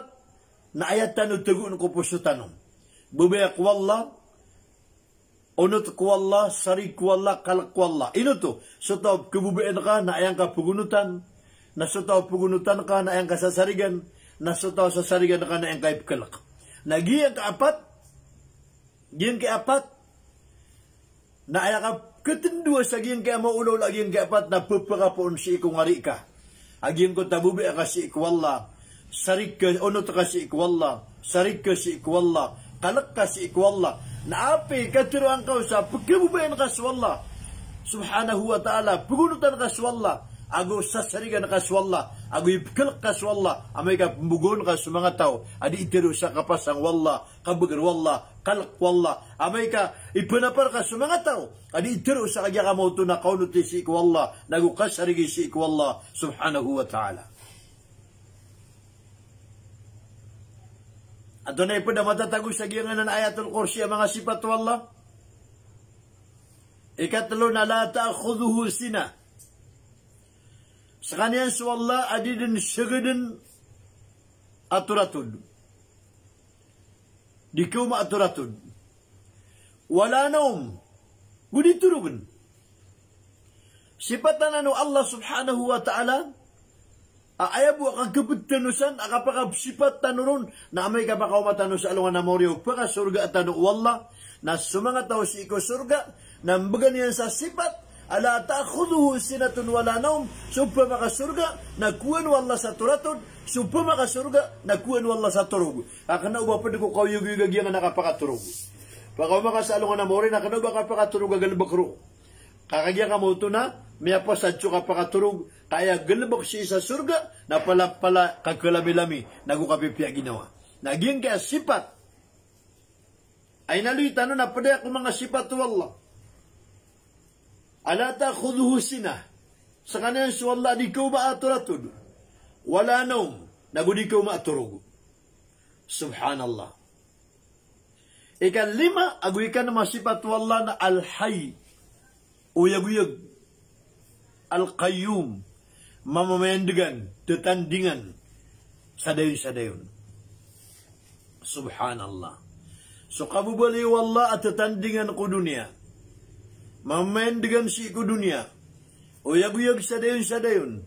na aya tano tagoon ko poso tano. Babaya ko Allah, onot ko Allah, sarig ko Allah, kalk ko Allah. Ino oto? So taw a pkhababayaan ka na aya ngka pagonotan, na so taw a pagonotan ka na aya ngka sasarigan, na so taw a sasarigan ka na aya ngka ipkhalk. Na giya i angkaapat, giya i angkaapat, na aya kapkhatndoa sa giya i angkai a maolaola a giya i angkaapat na pphakapoon sii ko ngari ka a giyangkoto a babaya ka sii ko Allah, sarig ka, onot ka sii ko Allah, sarig ka sii ko Allah, kalk ka sii ko Allah. Na apiya katharoa ngka on sa pkhababayaan ka so Allah subhanahu wa ta'ala, pagonotan ka so Allah, ago sasarigan ka so Allah, ago ipkhalk ka so Allah, amay ka pmbogoon ka so manga taw a dii tharo sa kapasang o Allah, kabagr o Allah, kalk o Allah, amay ka ipnapar ka so manga taw a dii tharo sa kagiya kamaoto na kaonoti sii ko Allah, nago kasarigi sii ko Allah subhanahu wa ta'ala. Antonaa i pd a matatago sa giyanan a Ayatul Kursi a manga sipat o Allah? Ikatlo na la ta'khudhuhu sinah. Skaniyan so Allah a di dn sgdn a toratod. Di kaoma a toratod. Wala nawm. Go di torogn. Sipatan o Allah subhanahu wa ta'ala a aya bo a kakapd tano san a kapakapsipat tano ron na amay ka pakaoma tano sa alongan a maori o pakasorga tano o Allah, na so manga taw sii ko sorga na mbgan iyan sa sipat a la ta'khudhuhu sinatun wala nawm, so pamakasorga na kowaan o Allah sa toratod, so pamakasorga na kowaan o Allah sa torog. Ka kna o ba pd ko kaoyagoyag a giyanan a kapakatorog. Pakaoma ka sa alongan a maori na kna o ba kapakatorog a galbk roo. Ka kagiya kamaoto na miyapasad so kapakatorog, ka aya galbk sii sa sorga na palapala, kakalamilami, nago kapipiya ginawa. Na giyangkai a sipat a inaloy tano na pd aya ko manga sipat o Allah. A la ta'khudhuhu sinah. Skaniyan so Allah a di kaoma a toratod. Wala nawm. Nago di kaoma a torog. Subhanallah. Ikalima ago ikanm a sipat o Allah na Al-Hayy. Oyagoyag. Al-Qayyum, mamamayandgan, tatandingan, sa dayon sa dayon. Subhanallah. So kababaloy o Allah a tatandingan ko doniya, mamamayandgan sii ko doniya, oyagoyag sa dayon sa dayon,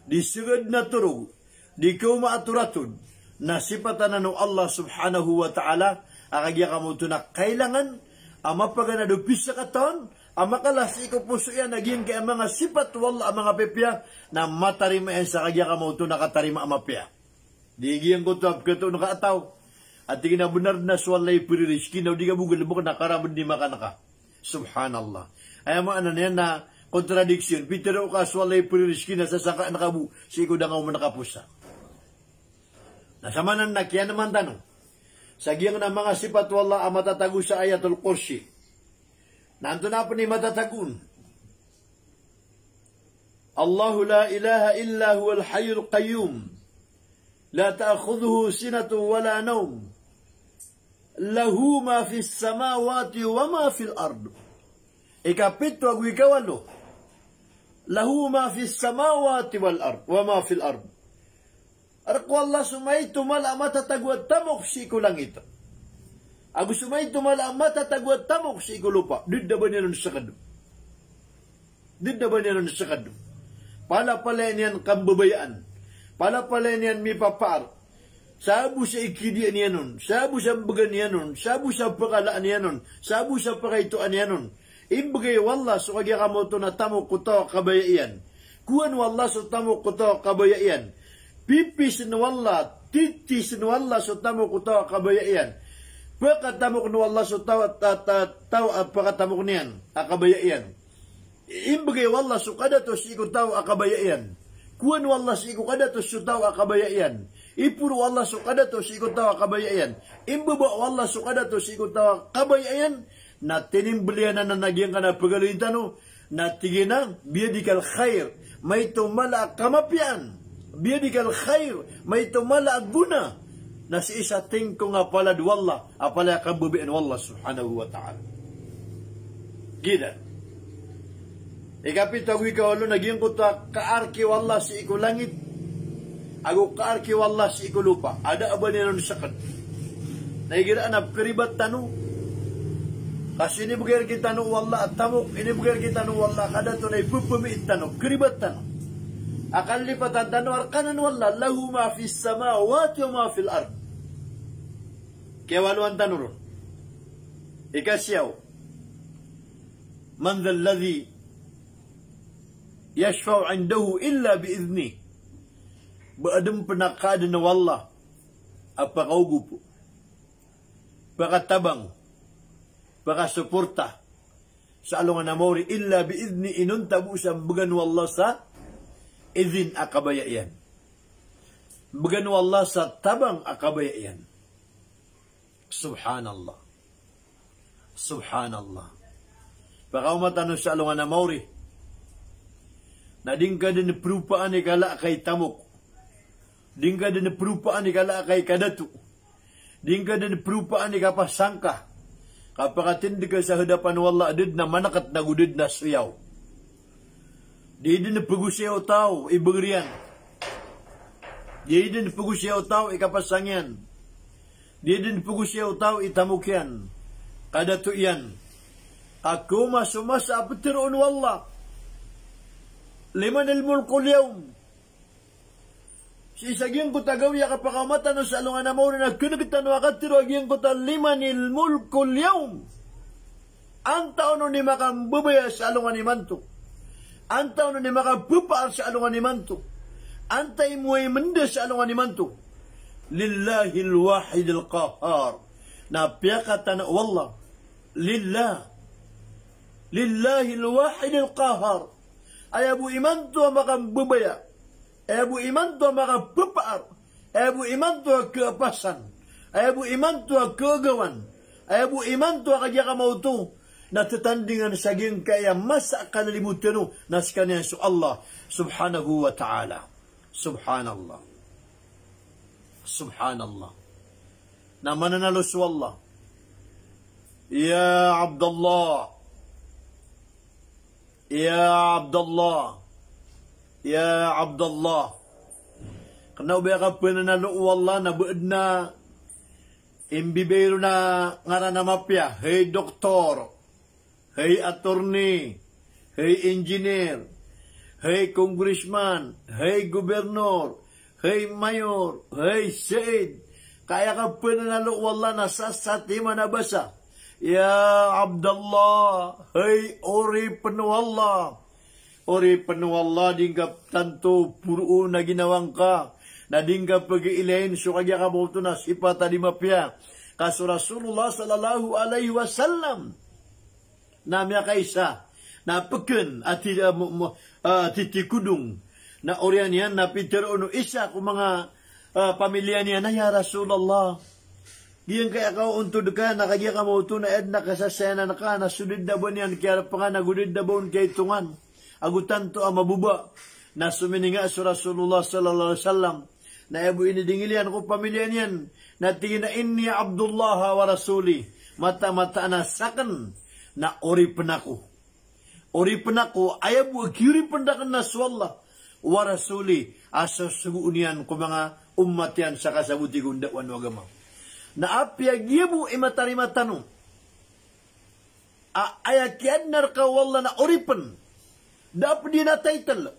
di sgd na torog, di kaoma a toratod, na sipatan o Allah subhanahu wa ta'ala a kagiya kamaoto na kailangan a mapaganad o pisakatawan a makala sii ko poso iyan a giyangkaya manga sipat o Allah a manga pipiya na matarima iyan sa kagiya kamaoto na katarima a mapiya. Di giyangkoto a pkatoon ka a taw a tig iyan a bnar na so Allah i pririzki na o di ka bo galbk na karabn di makan ka. Subhanallah. Aya maana niyan na kontradiksyon. Pitharo ka so Allah i pririzki na sasangkaan ka bo sii ko da nga oman kaposa. Na samanan na kiyaneman tano sa giyangkana manga sipat o Allah a matatago sa Ayatul Kursi. Na antonaa pn i matatago on? Allahu la ilaha illa huwal hayyul qayyum. La ta'khudhuhu sinatun wa la nawm. Lahu ma fis samawati wa ma fil ard. Ikapito ago ikawalo. Lahu ma fis samawati wal ard, wa ma fil ard. Rk o Allah so maito mala a matatago a tamok sii ko langit ago so maito mala a matatago a tamok sii ko lopa. Da dn a ba niyan on skdn. Da dn a ba niyan on skdn. Palapalaya niyan kambabayaan. Palapalaya niyan mipapaar. Sabo sa ikidiya niyan on, sabo sa mbgan iyan on, sabo sa pkalaan iyan on, sabo sa pkaitoan iyan on. Imbgay o Allah so kagiya kamaoto na tamok ko taw a kabaya iyan. Kowaan o Allah so tamok ko taw a kabaya iyan. Pipisn o Allah, titisn o Allah so tamok ko taw a kabaya iyan. Pkatamokn o Allah so taw a, ta, ta, taw a pkatamok niyan a kabaya iyan. Imbgay o Allah so kadato sii ko taw a kabaya iyan. Kowaan o Allah sii ko kadato so taw a kabaya iyan. Iporo o Allah so kadato sii ko taw a kabaya iyan. Imbaba o Allah so kadato sii ko taw a kabaya iyan. Na tinimbl iyan anan a giyangkana pagaloyin tano. Na tig iyan a, biyadikal khair, maito mala a kamapiyaan. Biyadikal khair, maito mala a gona. Na sii sa tingkong a palad o Allah, a palaya kambabayaan o Allah subhanahu wa ta'ala. Giya. Ikapito ago ikawalo na giyangkoto a kaarki o Allah sii ko langit ago kaarki o Allah sii ko lopa. Da a ba niyan on skdn. Na igira a pkribat tano. Ka so inibgay rktano o Allah a tamok, inibgay rktano o Allah a kadato na ipphamiit tano, pkribat tano. A kalipatan tano a rk anan o Allah, lahu ma fis samawati wa ma fil ard. Kiyawaloan tano ron. Ikasiyaw. Man dhal ladhi yashfa'u 'indahu illa bi idhnih. Ba adn pn a kaadn o Allah a pakaogop, pakatabang, pakasuporta sa alongan a maori illa bi idhnih, inonta bo sa mbgan o Allah sa idhin a kabaya iyan. Mbgan o Allah sa tabang a kabaya iyan. Subhanallah. Subhanallah. Pakaoma tano sa alongan a maori na di ngka dn propaan i kala a kay tamok. Di ngka dn propaan i kala a kay kadato. Di ngka dn propaan i kapasang ka. Kapakatindg ka sa hadapan o Allah, da dn a mankt nago da dn a soyaw. Di dn pgosaya o taw i bgr iyan. Di dn pgosaya o taw i kapasang iyan. Di dn pgosaya o taw i tamok iyan, kadato iyan. Ka koma so masa a ptharoon o Allah, limanil mulkul yawm. Sii sa giyangkoto a gawii a kapakaoma tano sa alongan a maori na kn'g tano a katharo a giyangkoto a limanil mulkul yawm. Antaa on i makambabaya sa alongan imanto? Antaa on i makapapaar sa alongan imanto? Antaa i moway mnda sa alongan imanto? Lillahil wahidil qahhar. Na piyakatana o Allah. Lillah. Lillahil wahidil qahhar. Aya bo imanto a makambabaya. Aya bo imanto a makapapaar. Aya bo imanto a kaapasan. Aya bo imanto a kaagawan. Aya bo imanto a kagiya kamaoto na tatandingan sa giyangkaya masa a kalilimotan o na skaniyan so Allah subhanahu wa ta'ala. Subhanallah. Subhanallah. Na mananalo so Allah. Ya Abdallah. Ya Abdallah. Ya Abdallah. Kna o ba ka pnanalo o Allah na ba adn a imbibay ron a ngaran a mapiya. Hay doktor. Hay attorney. Hay engineer. Hay congressman. Hay gobernor. Hay mayor, hay said, Ka aya kapananalo o Allah na sasatiman a basa. Ya Abdallah, hay oripn o Allah. Oripn o Allah, di ngka tanto poroon a ginawa ngka. Na di ngka pagailain so kagiya ka maoto na sipat a di mapiya. Ka so Rasulullah sallallahu alaihi wasallam na miyakaisa, na pkn a ti-, ah, mo-, mo-, ah, titikodong. Na oriyan iyan na pitharo o isa ko manga, ah, pamilya niyan na, "Ya Rasulullah, giyangkaya ka ontod ka, na kagiya ka maoto na aya dn a kasasayanan ka, na so da dn a ba niyan kiyarpngan, ago da dn a ba on kiyaitongan, ago tanto a mababa." Na somininga so Rasulullah sallallahu alaihi wasallam, na aya bo inidingil iyan ko pamilya niyan, na tig iyan a, "Inni Abdullah wa rasuluh." Mataan, mataan a sakn na oripn ako. Oripn ako, aya bo a kiyoripn rakn na so Allah. Wa rasuluh, a sosogoon iyan ko manga ummat iyan sa kasaboti ko ndawan o agama. Na apiya giya bo i matarima tano a aya kiyaadna rka o Allah na oripn. Da a pd iyan a title.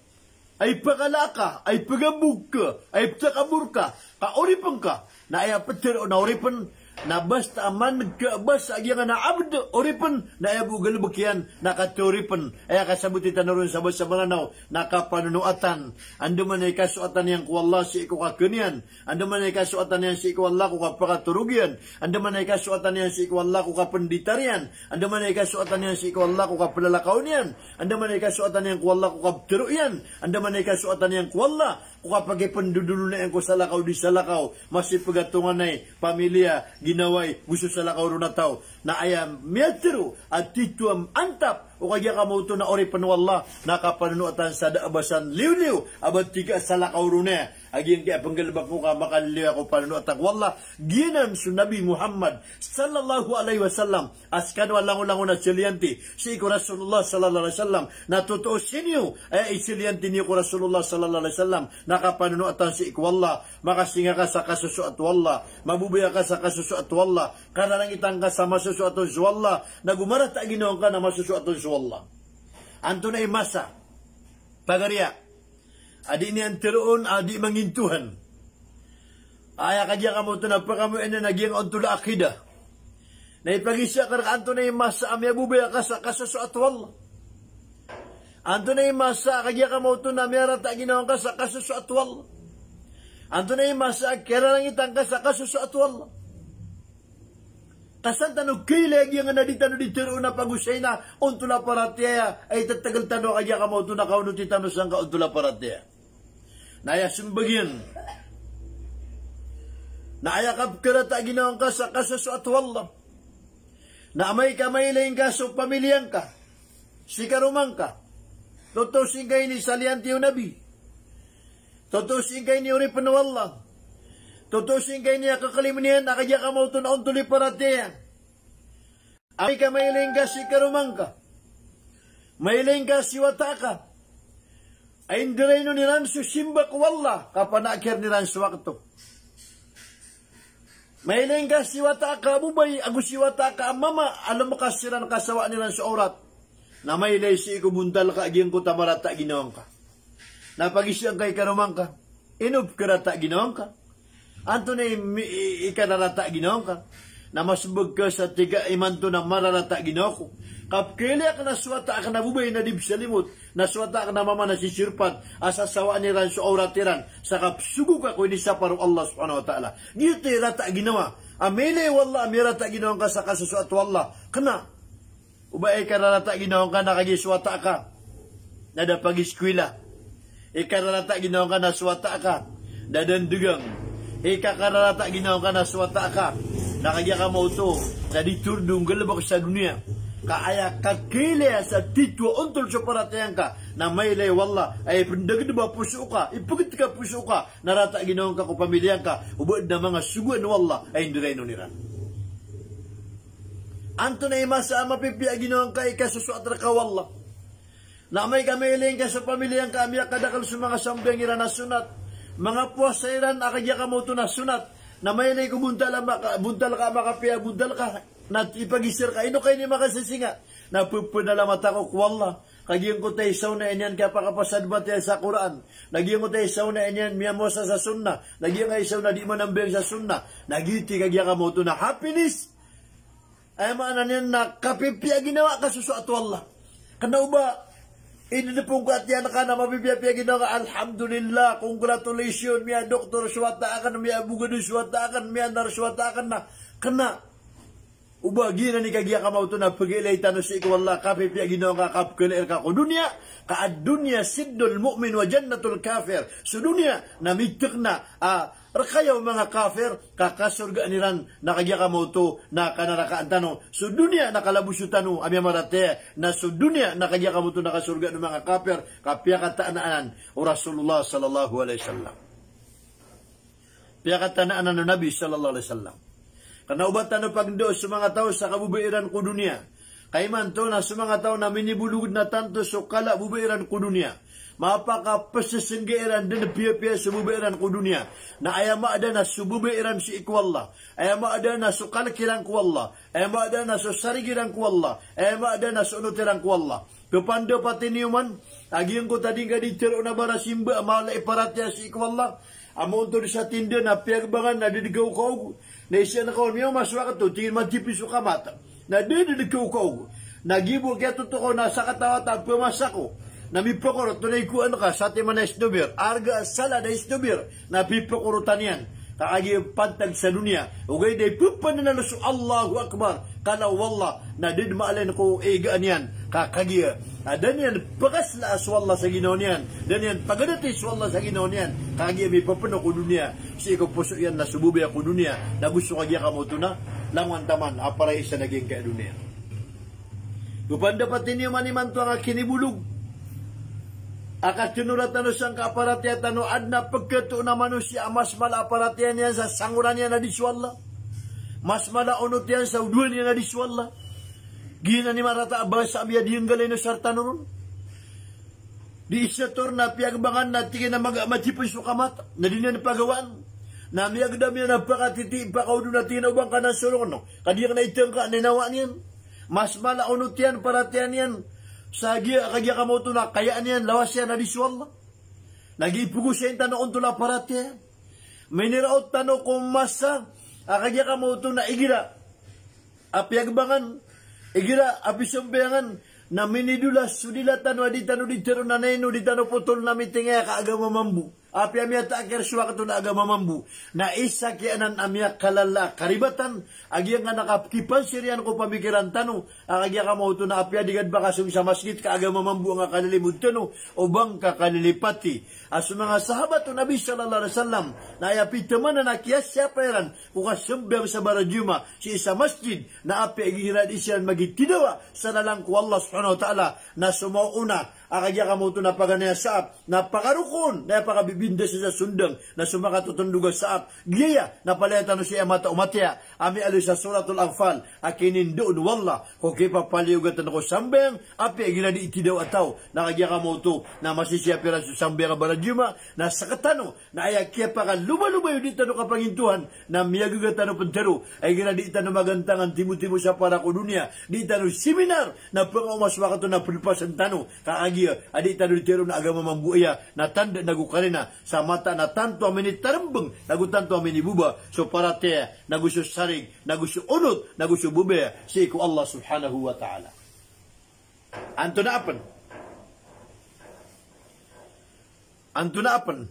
Ay pkala ka, ay pgabog ka, ay ptakabor ka, ka oripn ka. Na aya ptharoon a oripn, na basta a man ka basa a giyangkanan a abd, oripn, na aya bo galbk iyan na katharo oripn. Aya kasaboti tano ron sa basa Mranaw na kapanonoatan. Andamanaya i kasoatan iyan ko Allah sii ko kakn iyan. Andamanaya i kasoatan iyan sii ko Allah ko kapakatorog iyan. Andamanaya i kasoatan iyan sii ko Allah ko kapnditar iyan. Andamanaya i kasoatan iyan sii ko Allah ko kaplalakaw niyan. Andamanaya i kasoatan iyan ko Allah ko kaptharo iyan. Andamanaya i kasoatan iyan ko Allah ko kapakipndodolona iyan ko salakaw di salakaw. Masipg a tonganay, pamilya, ginawai, go so salakaw ron a taw. Na aya miyatharo a titho a antap o kagiya ka maoto na oripn o Allah, na kapanonoatan sa da a ba san liwliw a ba tig a salakaw ron aya a giyangkaya pnggalbk ko ka makaliliyo ako panonoatan ko Allah. Giyanan so Nabi Muhammad sallallahu alaihi wasallam a skano a langolangon a saliyanti sii ko Rasulullah sallallahu alaihi wasallam. Na totoo sii niyo aya isaliyanti niyo ko Rasulullah sallallahu alaihi wasallam na kapanonoatan sii ko Allah. Makasinga ka sa kasosoat o Allah. Mabobaya ka sa kasosoat o Allah. Kararangitan ka sa masosoat on so Allah. Na go marata a ginawa ngka na masosoat on so Allah. Antonaa i masa, pagariya, a di niyan tharoon, a di mangintohan. Aya kagiya ka maoto na pakamoyan na giyangkoto a aqidah. Na ipagisa ka rka antonaa i masa a miyabobaya ka sa kasosoat o Allah. Antonaa i masa a kagiya ka maoto na miyarata a ginawa ngka sa kasosoat o Allah. Antonaa i masa a kiyararangitan ka sa kasosoat o Allah. Ka san tano kailaya giyangkanan a di tano di tharoon a pagosayn a ontol a paratiyaya a itatagl tano a kagiya ka maoto na kaonoti tano sangka ontol a paratiyaya. Na aya smbag iyan na aya kapkarata a ginawa ngka sa kasosoat o Allah. Na amay ka mailay ngka so pamilya ngka, si karoma ngka, totoo sii ngka ini saliyanti o Nabi. Totoo sii ngka ini oripn o Allah. Totoo sii ngka ini a kaklim iyan a kagiya ka maoto na ontol i paratiyaya. Amay ka mailay ngka si karoma ngka, mailay ngka si wata ka, a indiraynon iran so simba ko Allah, ka panakir iran so wakto. Mailay ngka si wata ka a babay ago si wata ka a mama a lomkas iran, kasawaan iran so awrat. Na mailay sii ko bontal ka a giyangkoto a marata a ginawa ngka. Na pagizaan ka i karoma ngka, ino pkarata a ginawa ngka? Antonaa i mi-, i-, i kararata a ginawa ngka? Na masmbag ka sa tig a imanto na mararata a ginawa ko. Ka pkailay akn a so wata akn a babay na di pzalimot, na so wata akn a mama na sisirpat, a sasawaan iran so awrat iran, sa kapsogo ka ko inisapar o Allah subhanahu wa ta'ala. Giyoto i rata a ginawa. A mailay o Allah a miyarata a ginawa ngka sa kasosoat o Allah. Kna o ba i kararata a ginawa ngka na kagiya so wata ka na da pagiskwila. I kararata a ginawa ngka na so wata ka na da ndgang. I kakararata a ginawa ngka na so wata ka na kagiya ka maoto na di tordong, galbk sa doniya. Ka aya kakailaya sa titho a ontol so paratiyaya ngka na mailay o Allah a ipndagdb a poso ka, ipgtka a poso ka, na rata a ginawa ngka ko pamilya ngka, o ba dn a manga sogoan o Allah a indiraynon iran. Antonaa i masa a mapipiya a ginawa ngka i kasosoat rka o Allah? Na amay ka mailay ngka so pamilya ngka a miyakadakl so manga sambayang iran a sonat, manga powasa iran a kagiya ka maoto na sonat, na mailay ko bontal a maka-, bontal ka a makapiya a bontal ka, na ipagizaan ka, ino ka ini makasasinga? Na pphanalamata ako ko Allah. Ka giyangkoto i isa on na aya niyan kiyapakapasad mataya sa Qur'an. Na giyangkoto i isa on na aya niyan miyamowasa sa sunnah. Na giyangkoto i isa on na di manambayang sa sunnah. Na giyoto i kagiya kamaoto na happiness. Aya maana niyan na kapipiya ginawa ka so soat o Allah. Kna o ba, inidepong ko ati angka na mapipiyapiya ginawa ka, alhamdulillah, congratulations, miyadoktor so wata akn, miyabogad so wata akn, miyanar so wata akn na, kna o ba giyanan i kagiya kamaoto na pagailay tano sii ko Allah, kapipiya ginawa ka, kapkhailay rka ko doniya, ka ad-dunya sijnul mu'min wa jannatul kafir. So doniya na mitekna a rkaya o manga kafir, ka kasorgaan iran na kagiya kamaoto na kanarakaan tano. So doniya na kalaboso tano a miyamaratiyaya, na so doniya na kagiya kamaoto na kasorgaan o manga kafir, ka piyakatanaan o Rasulullah sallallahu alaihi wasallam. Piyakatanaan o Nabi sallallahu alaihi wasallam. Kna o ba tano pagndao so manga taw sa kababaya iran ko doniya. Ka imanto na so manga taw na minibolog na tanto so kala a babaya iran ko doniya. Mapakapesesengga iran den piyapiya so babaya iran ko doniya. Na aya maana na so babaya iran sii ko Allah. Aya maana na so kalk iran ko Allah. Aya maana na so sarig iran ko Allah. Aya maana na so onot iran ko Allah. Pepandapati niyo man a giyangkoto a di ngka di tero na barasimba a mala i paratiyaya sii ko Allah. Amontod sa tinda na piyagbangan na di dn kaokaog. Na isa na kaon miyaoma so wakto, tig iyan matipis so kamata. Na di dn kaokaog. Na gibo kiyatotokaw na sakataw a wata a pemasa ko. Na mipakorot, tonaa i kowa angka, satiman a isnobir. Arga salad a isnobir. Na pipakorotan iyan. Ka kagiya pantag sa doniya. Ogaid na ipepananalo so Allahu Akbar. Kala o Allah. Na di dn maalain ko igaan iyan. Ka kagiya a da niyan pakaslaa so Allah sa ginawa niyan. Da niyan pagadati so Allah sa ginawa niyan. Ka kagiya mipepeno ko doniya sii ko poso iyan na so babaya ko doniya. Na go so kagiya kamaoto na langowan taman a para isa na giyangkaya doniya. Go pandapati niyo man imanto angka kinibolog a katenola tano sangka a paratiyaya tano, adn a pekatoon a manosiya a mas mala a paratiyaya niyan sa sangoran iyan a di so Allah. Mas mala a onot iyan sa odoan iyan a di so Allah. Giyanan i marata a basa a miyadiyanggalay o sar tano ron. Di isa tor na piyagbangan na tig iyan a maga matipis so kamata. Na di niyan pagawaan. Na miyagdam iyan a pakatiti, pakaodo na tig iyan a o ba ngka nan sorongen o. Ka di ngka na itengka, na inawaan iyan. Mas mala a onot iyan, paratiyaya niyan. Sa giya, kagiya kamaoto na kayaan iyan, lawas iyan a di so Allah. Na giya ipogosayn tano ontol a paratiyaya. Miniraot tano ko masa a kagiya kamaoto na igira a piyagbangan, igira a pisambayangan, na minidolas so dila tano a di tano di tero na naino, di tano potol na mitingaya ka agama mambo. Apiya miyataakir so wakto na agama mambo. Na isa ki anan a miyakalala a karibatan a giyangkanan a kakipansiriyan ko pamikiran tano a kagiya kamaoto na apiya di ka dn ba kasong sa masgit ka agama mambo angka kalilimod tano o ba ngka kalilipati. A so manga sahabat o Nabi sallallahu alaihi wasallam na aya pitamanan a kiyasiyapa iran ko kasambayang sa barajuma sii sa masjid, na apiya igira di siran magitidawa sa lalan ko Allah subhanahu wa ta'ala, na so maona a kagiya kamaoto na paganay a saap, na pakarokoon, na aya pakabibinda sa sondang, na so makatotondog a saap, giyaya na palaya tano sii a mata o mataya a miyaaloy sa Suratul Anfal a kinindoon o Allah ko kipapaliyogatn ko sambayang, apiya igira di itidawa a taw, na kagiya kamaoto na masisiyap iran so sambayang a barajuma, na sktano na aya kiyapakalomaloba iyo di tano kapangintohan, na miyagaga tano pn tharo a igira di tano magantangan timotimo sa para ko doniya, di tano seminar, na pngaoma so wakto na plpasn tano, ka kagiya a di tano di tharo na agama mambo aya, na tanda na go karina sa mata na tanto a minitarmbng, na go tanto a miniboba so paratiyaya, na go so sarig, na go so onot, na go so babaya sii ko Allah subhanahu wa ta'ala. Antonaa pn? Antonaa pn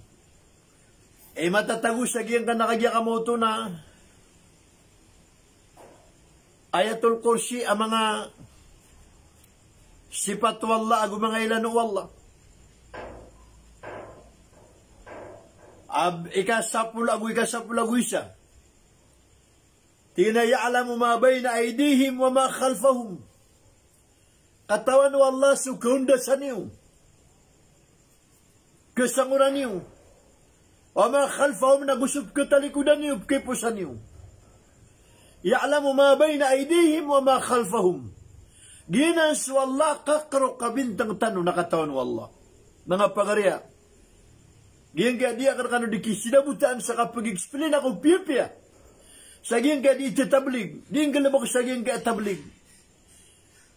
i matatago sa giyangkanan a kagiya kamaoto na Ayatul Kursi a manga sipat o Allah ago manga ilano o Allah? A ikasapolo ago ikasapolo ago isa. Tig iyan a, "Ya'lamu ma bayna aydihim wa ma khalfahum." Katawan o Allah so kaondasan iyo, kasangoran iyo. Wa ma khalfahum, na go so pkhatalikodan iyo, pkhiposan iyo. "Ya'lamu ma bayna aydihim wa ma khalfahum." Giyanan so Allah kakrok a bintang tano na katawan o Allah. Manga pagari a, giyangkaya di akn kano di kisidabotaan sa kapag-explain ako piyapiya sa giyangkaya di itatablig, di nggalbk sa giyangkaya tablig.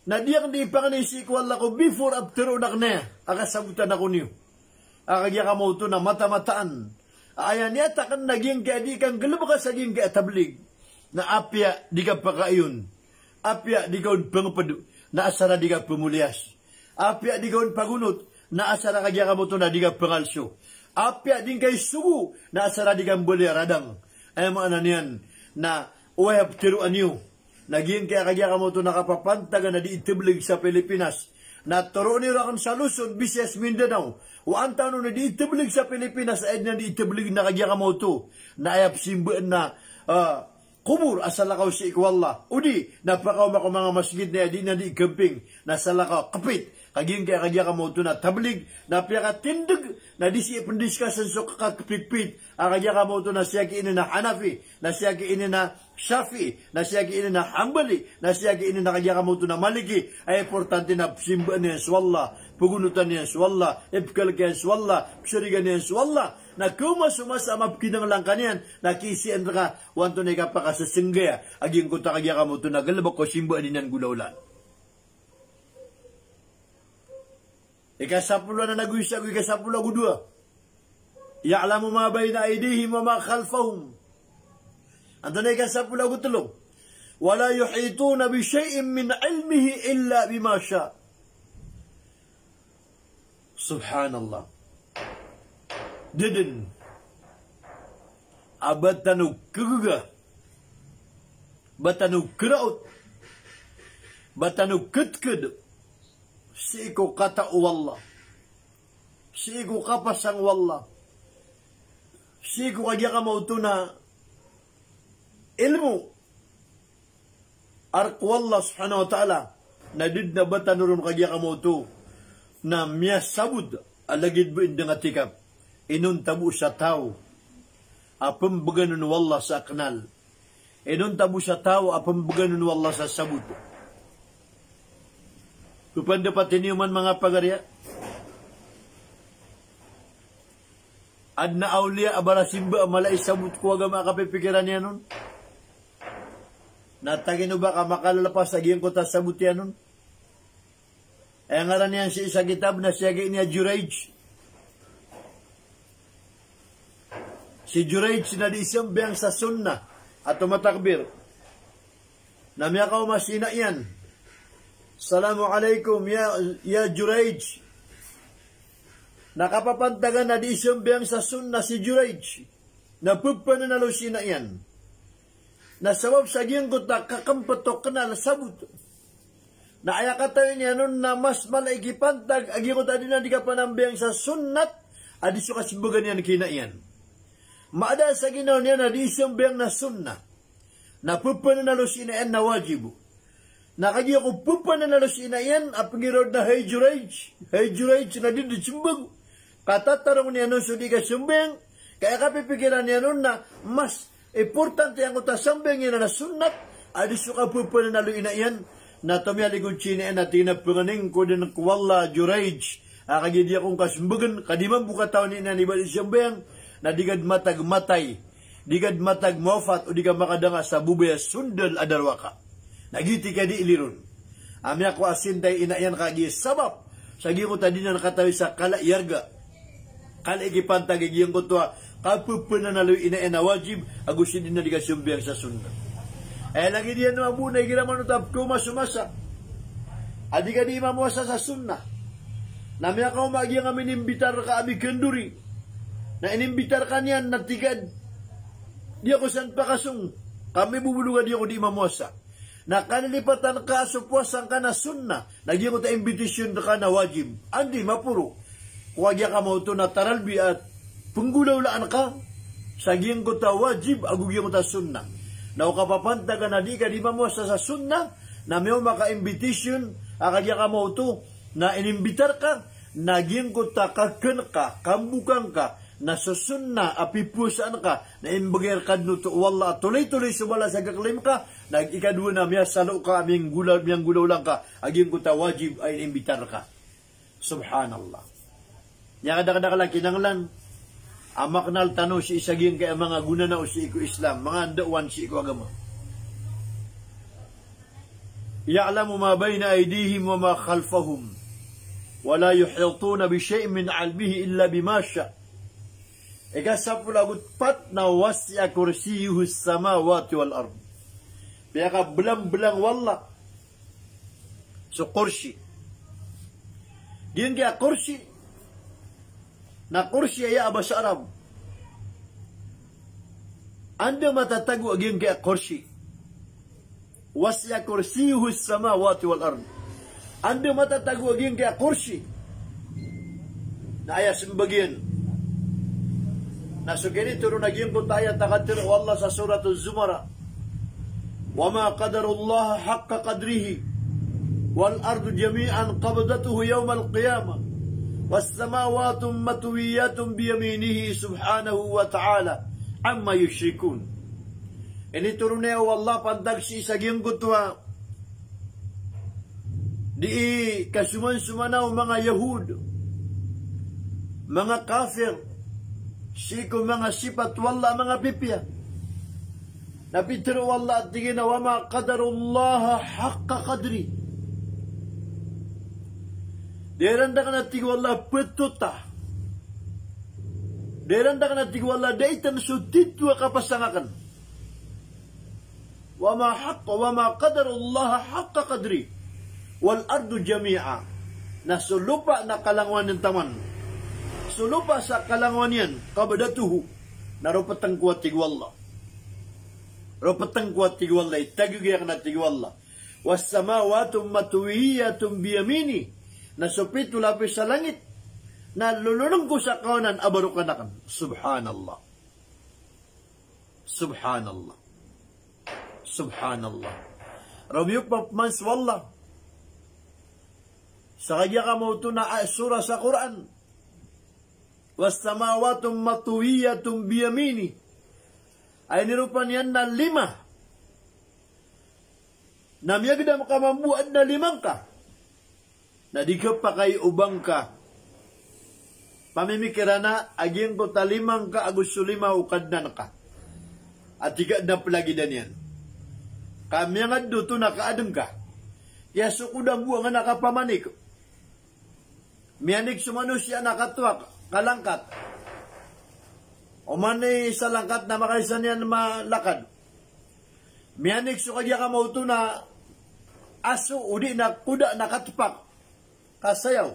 Na di akn di ipangni sii ko Allah ko before a ptharoon akn aya a kasabotan ako niyo. A kagiya ka maoto na matamataan a aya niyat akn na giyangkaya di kanggalbka sa giyangkaya tablig. Na apiya di ka pakaiyon, apiya di ka on pngpd, na asar a di ka pmoliyas. Apiya di ka on pagonot, na asar a kagiya ka maoto na di ka pngalso. Apiya di ngka isogo, na asar a di ka mbaloy a radang. Aya maana niyan na oway a ptharoa niyo na giyangkaya kagiya ka maoto na kapapantagan a di itablig sa Pilipinas. Na toroon iyo rakn sa Luzon, Visayas, Mindanao, o antaa on a di itablig sa Pilipinas a aya dn a di itablig na kagiya ka maoto na aya pzimbaan na, ah, kobor a salakaw sii ko Allah. O di na pakaoma ko manga masgit na aya dn a di camping na salakaw kpit. Ka giyangkaya kagiya ka maoto na tablig na piyakatindg na di sii pndiscuss-an so kakpikpit. A kagiya ka maoto na sii aki ini na Hanafi, na sii aki ini na Shafi'i, na sii aki ini na Hanbali, na sii aki ini na kagiya ka maoto na Maliki. Aya importante na pzimbaan iyan so Allah, pagonotan iyan so Allah, ipkalk iyan so Allah, psarigan iyan so Allah. Na kaoma so masa a mapkinanglan ka niyan, na kiisaan rka o antonaa i kapakasasnggaya a giyangkoto a kagiya ka maoto na galbk ko simbaan iyan a golawlaan. Ika sapolo anan ago isa ago ika sapolo ago dowa. Ya'lamu ma bayna aydihim wa ma khalfahum. Antonaa i ika sapolo ago tlo? Wa la yuhituna bi shay'in min ilmihi illa bima sha. Subhanallah. Da dn a ba tano kagaga, ba tano kraot, ba tano kdkd sii ko katao o Allah, sii ko kapasang o Allah, sii ko kagiya ka maoto na ilmo a rk o Allah subhanahu wa ta'ala, na da dn a ba tano ron kagiya ka maoto na miyasabot a lagid bo indng a tikap. Inonta bo sa taw a pmbgan on o Allah sa knal. Inonta bo sa taw a pmbgan on o Allah sa sabot. Pphanda pati niyo man manga pagariya. Adn a awliya a barasimba a mala i sabot ko agama a kapipikiran iyan on. Na tagino ba ka makalalpas a giyangkoto a sabot iyan on. Aya ngaran iyan sii sa kitab na sii aki ini a Jurayj. Si Jurayj na di isambayang sa sunnah a tomatakbir. Na miyakaoma si ina iyan. Assalamu alaikum ya, ya Jurayj. Na kapapantagan na di isambayang sa sunnah si Jurayj. Na pphananalo si ina iyan. Na sabap sa giyangkoto a kakmpt o knal a sabot. Na aya katawi niyan on na mas mala i kipantag a giyangkoto a di na di kapanambayang sa sunnat a di so kasambagan iyan ki ina iyan. Maada sa ginawa niyan a di isambayang na sunnah. Na pphananalo si ina iyan na wajib. Na kagiya ko pphananalo si ina iyan a pnggiraw na, "Hay Jurayj, hay Jurayj," na di dn smbag. Katatarong niyan on so di kasambayang, ka aya kapipikiran iyan on na mas importante angkoto a sambayang iyan na sunnat a di so kappananalo i ina iyan. Na tomiyaligod si ina iyan na tig iyan a, "Pangnin ko dn ko Allah, Jurayj, a kagiya di ako ngka smbagn, ka di mambo katawan i ina iyan i ba di sambayang, na di ka dn matag matay, di ka dn matag mawafat, o di ka makadanga sa babay a sondal a darowaka." Na giyoto i kadi iliron a miyakowa a sinta i ina iyan, kagiya sabap sa giyangkoto a di niyan katawi sa kala i arga, kala i kipantag a giyangkoto a kappananalo i ina iyan a wajib ago si di na di kasambayang sa sunnah. Aya lagid iyan mambo na igira man oto a pkaoma so masa a di ka di imamowasa sa sunnah. Na miyakaoma a giyangkai a inimbitar ka a mikandori. Na inimbitar ka niyan na tig ka, "Di ako san pakasong, ka mibobolog a di ako di imamowasa." Na kalilipatan ka a so powasa ngka na sunnah, na giyangkoto a invitation rka na wajib. Anda i maporo ko kagiya ka maoto na taralbi a penggolawlaan ka sa giyangkoto a wajib ago giyangkoto a sunnah. Na o kapapantagan a di ka di mamowasa sa sunnah, na miyaoma ka invitation a kagiya ka maoto na inimbitar ka, na giyangkoto a kakan ka, kambokan ka, na so sunnah a pipowasaan ka, na imbgay rka dn oto o Allah a tolay-tolay so balas a kaklaim ka, na ikadowa na miyasalo ka, miyanggola-, miyanggolawla ngka a giyangkoto a wajib a inimbitar ka. Subhanallah. Miyakadakdakl a kinanglan a maknal tano sii sa giyangkai a manga gonanao sii ko Islam, manga ndaowan sii ko agama. يعلم ما بين أيديهم وما خلفهم ولا يحيطون بشيء من علمه إلا بما شاء. Ika sapolo ago pat na وسع كرسيه السماوات والأرض. Piyakabelangbelang o Allah so kursi. Giyangkaya kursi, na kursi aya a basa Arab. Anda matatago a giyangkaya kursi? وسع كرسيه السماوات والأرض. Anda matatago a giyangkaya kursi? Na aya sembagian. Na so kinitoron a giyangkoto a ayat a katharo o Allah sa Surat Az-Zumar. وما قدروا الله حق قدره والأرض جميعا قبضته يوم القيامة والسماوات مطويات بيمينه سبحانه وتعالى عما يشركون. Initoron iyan o Allah pantag sii sa giyangkoto a dii kasomansomana o manga Yahud, manga kafir, sii ko manga sipat o Allah a manga pipiya. Na pitharo o Allah a tig iyan a, وما قدروا الله حق قدره. Di iran da kna, tig o Allah, ptota. Di iran da kna, tig o Allah, da itan so tito a kapasang akn. وما حق، وما قدروا الله حق قدره والأرض جميعا. Na so lopa na kalangowan iyan taman. So lopa sa kalangowan iyan, قبضته. Na roptn ko, a tig o Allah. Roptn ko, a tig o Allah, itagoi akn, a tig o Allah. والسماوات مطويات بيمينه. Na so pito lapis a langit na lololong ko sa kawanan a barokan akn. Subhanallah. Subhanallah. Subhanallah. Romiyok pman so Allah sa kagiya kamaoto na, ah, surah sa Quran. والسماوات مطويات بيمينه. Ay niropa niyan na lima. Na miyagdam ka mambo a adn a lima ngka. Na di khapakay o ba ngka pamimikirana a giyangkoto a lima ngka ago so lima o Kadnan ka a tig ka adn a plagidan iyan. Ka miyangadn oto na kaadn ka. Kiyasokodan bo a ngka na kapamanik. Miyanik so manosiya na katowak, kalangkat. Oman i isa langkat na makaisa niyan malakad. Miyanik so kagiya kamaoto na aso, odi na koda na katpak, kasayaw.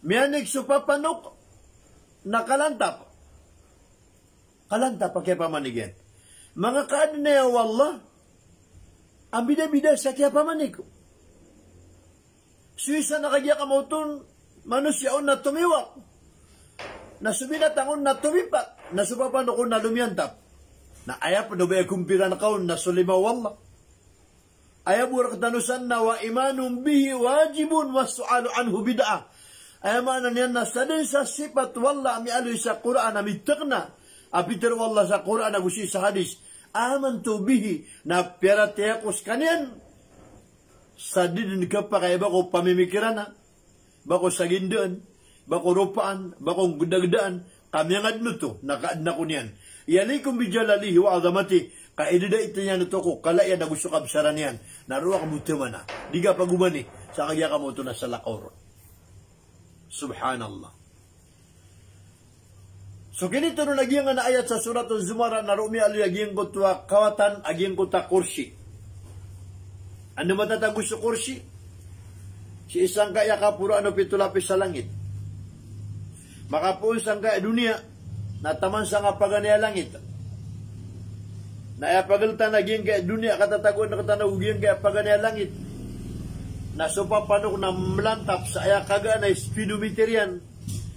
Miyanik so papanok na kalantap. Kalantap a kiyapamanik iyan. Manga kaadn aya o Allah a mbidabida sa kiyapamanik. So isa na kagiya kamaoto on, manosiya on na tomiwak. Na so binatang on na tomipak. Na so papanok on na lomiyantap. Na aya pn o ba aya kompiran ka on na so lima o Allah. Aya bo rktano san na وإيمان به واجب والسؤال عنه بدعة. Aya maana niyan na sadn sa sipat o Allah a miyaaloy sa Qur'an a mitakna a pitharo o Allah sa Qur'an ago sii sa hadis. آمنت به, na piyaratiyaya ko skaniyan. Sa di dn khapakay ba ko pamimikirana, ba ko sagindaan, ba ko ropaan, ba ko gdagdaan, ka miyangadn oto na kaadn ako niyan. يليق بجلاله وعظمته, ka idadaita niyan oto ko kala iyan ago so kabsaran iyan. Na roo ka bo tamana, di ka pagomani sa kagiya kamaoto na salakaw ron. Subhanallah. So kinitoron a giyangkanan a ayat sa Surat Az-Zumar na roo miyaaloy a giyangkoto a kawatan a giyangkoto a kursi. Anda matatago so kursi? Sii sangkaya kaporoan o pito lapis a langit. Makapoon sangkaya doniya na taman sangkaya paganay a langit. Na aya pagltan a giyangkaya doniya a katatagoan rktano ago giyangkaya paganay a langit, na so papanok na mlantap sa aya kagaan a speedometer iyan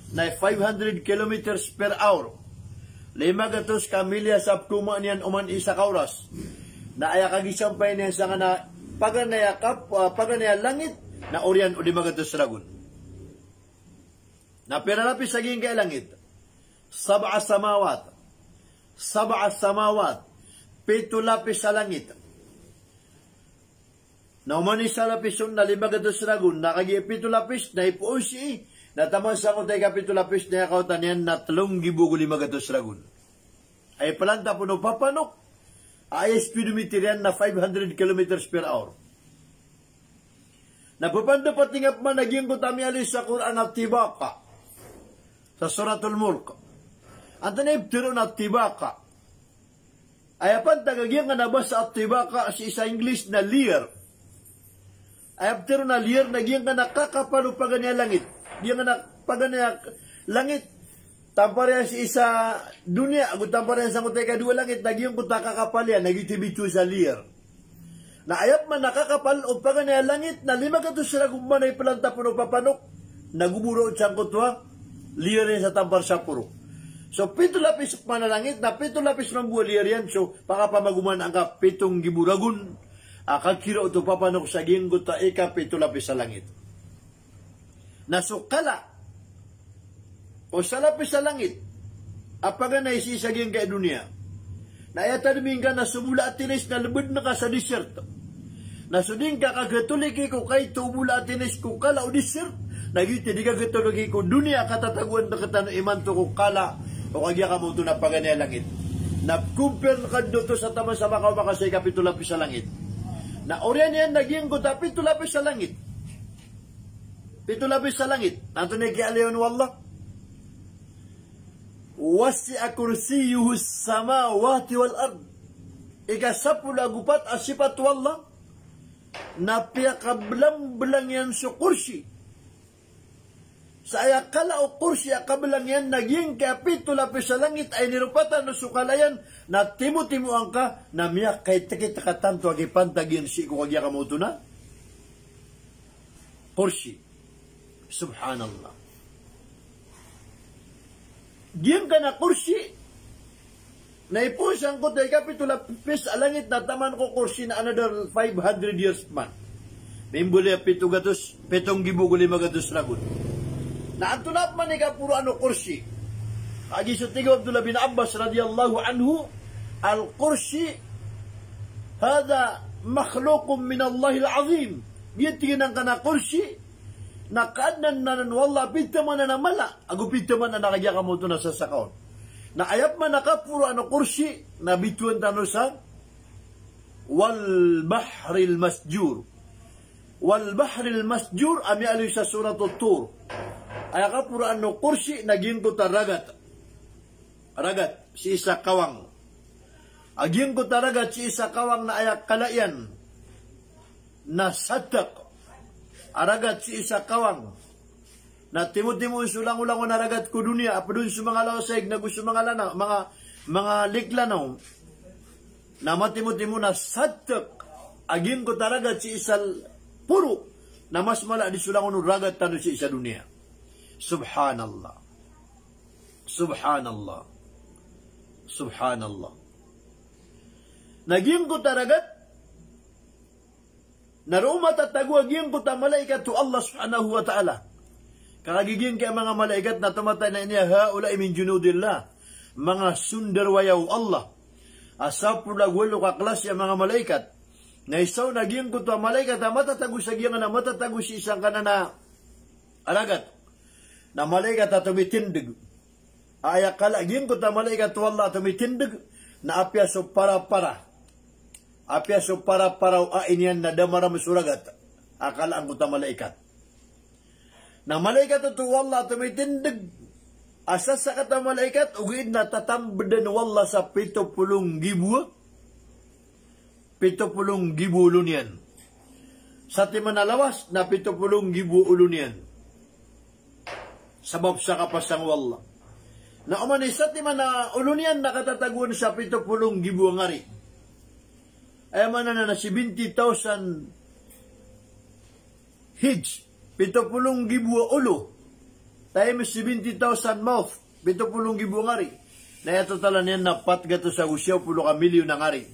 na five hundred kilometers per hour. Lima gatos ka milya sa pkhaoma niyan oman i isa ka oras. Na aya kagisampay niyan sangkanan a paganay a kap-, ah, paganay a langit na oriyan o lima gatos ragon. Na pira lapis a giyangkaya langit? Sab'a samawat. Sab'a samawat. Pito lapis a langit. Na oman i isa lapis on na lima gatos ragon, na kagiya pito lapis na ipoon sii, na taman sangkoto a ikapito lapis na aya kawatan iyan na tlo nggibo ago lima gatos ragon. Aya plantap on o papanok Aya speedometer iyan na five hundred kilometers per hour. Na pepanda patingap man a giyangkoto a miyaaloy sa Qur'an a tibaqa. Sa Suratul Mulk. Antonaa i ptharoon a tibaqa? Aya pantag a giyangkanan a basa a tibaqa sii sa English na leer. Aya ptharoon a leer na giyangkanan a kakapal o paganay a langit. Giyangkanan a paganay a langit. Tampar iyan sii sa doniya, ago tampar iyan sangkoto a ikadowa a langit, na giyangkoto a kakapal iyan, na giyoto i bitowan sa leer. Na aya pman a kakapal o paganay a langit, na lima gatos ragon pman i planta pn o papanok, na go bo raot sangkoto a leer iyan sa tampar sa poro. So, pito lapis pman a langit, na pito lapis mambo a leer iyan, so, pakapamagoman angka pito nggibo ragon a kakiraot o papanok sa giyangkoto a ikapito lapis a langit. Na so kala o sa lapis a langit a paganay sii sa giyangkai a doniya, na aya tadmi ngka na so bola a tinis na lebeden ka sa desert. Na so di ngka kagatoliki ko kaito o bola a tinis ko kala o desert, na giyoto i di kagatoliki ko doniya a katatagoan rektano imanto ko kala o kagiya kamaoto na paganay a langit. Na compare ngka dn oto sa taman sa makaoma ka sa ikapito lapis a langit. Na oriyan iyan na giyangkoto a pito lapis a langit. Pito lapis a langit. Na antonaa i kiyaaloya on o Allah? Wasi'a kursiyyuhus samawati wal ard. Ikasapolo ago pat a sipat o Allah na piyakabelangbelang iyan so kursi. Sa aya kala o kursi a kabelang iyan na giyangkai a pito lapis a langit a iniropa tano so kala iyan, na timotimo angka na miyakaitekitek a tanto a kipantag iyan sii ko kagiya kamaoto na kursi. Subhanallah. Giyangkanan a kursi na ipoon sangkoto a ikapito lapis a langit na taman ko kursi na another five hundred years pman. Mimbaloy a pito gatos, pito nggibo ago lima gatos ragon. Na antonaa pman i kaporoan o kursi? Kagiya so tig o Abdullah bin Abbas radiyallahu anhu, "Al-kursi hadha makhluqun min Allahil azim." Giya tig iyan angkanan a kursi na kaadnan anan o Allah a pithamanan a mala, ago pithamanan a kagiya kamaoto na sasakaon. Na aya pman a kaporoan o kursi na bitowan tano sa wal bahril masjur. Wal bahril masjur a miyaaloy sa Suratul Tur. Aya kaporoan o kursi na giyangkoto a ragat. Ragat sii sa kawang. A giyangkoto a ragat sii sa kawang na aya kala iyan na satek. A ragat sii sa kawang. Na timotimo so langolangon a ragat ko doniya, a ped on so manga lawasaig, nago so manga lanaw, manga, manga liklanaw. Na matimotimo na satek a giyangkoto a ragat sii sa poro, na mas mala di so langon o ragat tano sii sa doniya. Subhanallah. Subhanallah. Subhanallah. Na giyangkoto a ragat, na roo matatago a giyangkoto a malaikat o Allah subhanahu wa ta'ala. Ka kagiya giyangkai a manga malaikat na tomatay na iniya, "Haula'i min junudillah." Manga sondarwaya o Allah. A sapolo ago walo ka klasi a manga malaikat. Na isa on a giyangkoto a malaikat a matatago sa giyangkanan a matatago sii sangkanan a ragat. Na malaikat a tomitindeg. Aya kala giyangkoto a malaikat o Allah a tomitindeg, na apiya so parapara. Apiya so parapara o ai niyan na da marama so ragat a kala angkoto a malaikat. Na malaikat oto o Allah a tomitindeg a sasakat a malaikat, ogaid na tatambedan o Allah sa pito polo nggibo, pito polo nggibo olo niyan. Satiman a lawas na pito polo nggibo olo niyan. Sabap sa kapasang o Allah. Na oman i satiman a olo niyan na katatagoan sa pito polo nggibo a ngari. Aya maana niyan na seventy thousand heads, pito polo nggibo a olo, times seventy thousand mouth, pito polo nggibo a ngari. Na aya totalan iyan na pat gatos ago siyaw polo ka milyon a ngari.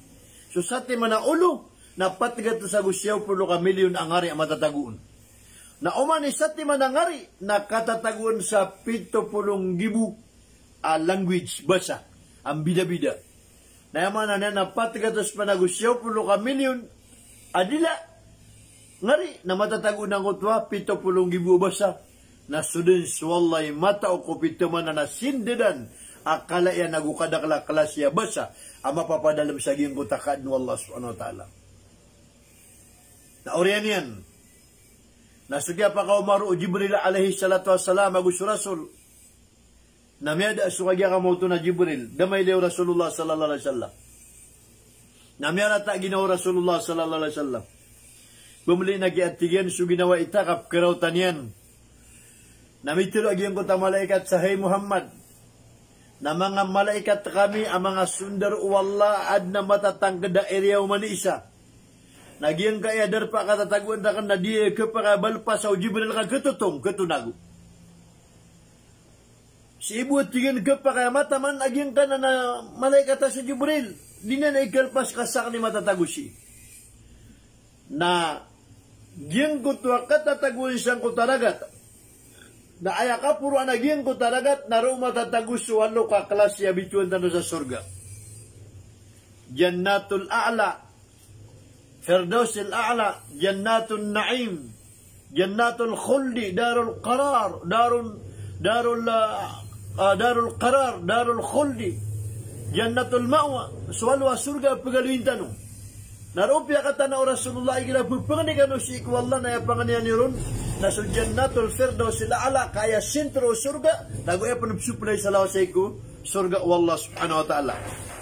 So satiman a olo na pat gatos ago siyaw polo ka milyon a ngari a matatagoon. Na oman i satiman a ngari na katatagoon sa pito polo nggibo a language, basa, a mbidabida. Na aya maana niyan na pat gatos pn ago siyaw polo ka milyon a dila, ngari, na matatagoon angkoto a pito polo nggibo a basa. Na so dn so Allah i matao ko pithamanan a sindedan a kala iyan ago kadakl a klasi a basa a mapapadalm sa giyangkoto a kaadn o Allah subhanahu wa ta'ala. Na oriyan iyan na so kiyapakaoma ron o Jibril alayhis salatu wassalam ago so Rasul. Na miyada so kagiya kamaoto na Jibril, da mailay o Rasulullah sallallahu alayhi wasallam. Na miyarata ginawa o Rasulullah sallallahu alayhi wasallam. Pmbaloy na giya tig iyan so ginawa ita ka pkharaotan iyan. Na mitharo a giyangkoto a malaikat sa, "Hay Muhammad, na manga malaikat kami a manga sondaro o Allah a adn a matatangkd a iriya o mani isa. Na giyangkaya darpa a katatagoan rakn na di khapakay a balpasa o Jibril ka khatotong, khatonago." Sii bo a tig iyan khapakay a mataman a giyangkanan a malaikat a si Jibril, di niyan ikhalpas ka sakn i matatago sii. Na giyangkoto a katatagoan sangkoto a ragat, na aya kaporoan a giyangkoto a ragat na roo matatago so walo ka klasi a bitowan tano sa sorga. Jannatul A'la, Firdausil A'la, Jannatun Na'im, Jannatul Khuldi, Darul Qarar, Darul, Darul, ah, ah, Darul Qarar, Darul Khuldi, Jannatul Ma'wa, so walo a sorga a pagaloyin tano. Na roo piyakatana o Rasulullah igira pphangni kano sii ko Allah na aya pangnian iron na so Jannatul Firdausil A'la, ka aya sentro o sorga, nago aya pn psoplay sa lawasayg ko sorga o Allah subhanahu wa ta'ala.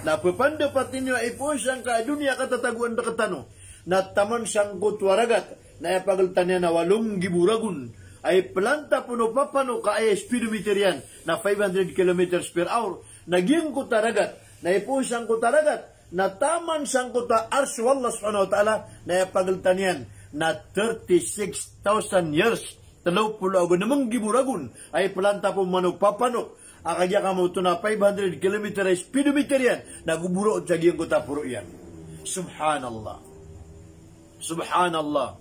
Na pphandapat iyo a ipoon sangkai a doniya a katatagoan rktano, na taman sangkoto a ragat na aya pagltan iyan na walo nggibo ragon a iplantap on o papanok ka aya speedometer iyan na five hundred kilometers per hour. Na giyangkoto a ragat na ipoon sangkoto a ragat na taman sangkoto a Arsh o Allah subhanahu wa ta'ala, na aya pagltan iyan na thirty-six thousand years, tlo polo ago nm nggibo ragon a iplantap on mambo o papanok a kagiya kamaoto na five hundred kilometer a speedometer iyan, nago bo raot sa giyangkoto a poro iyan. Subhanallah. Subhanallah.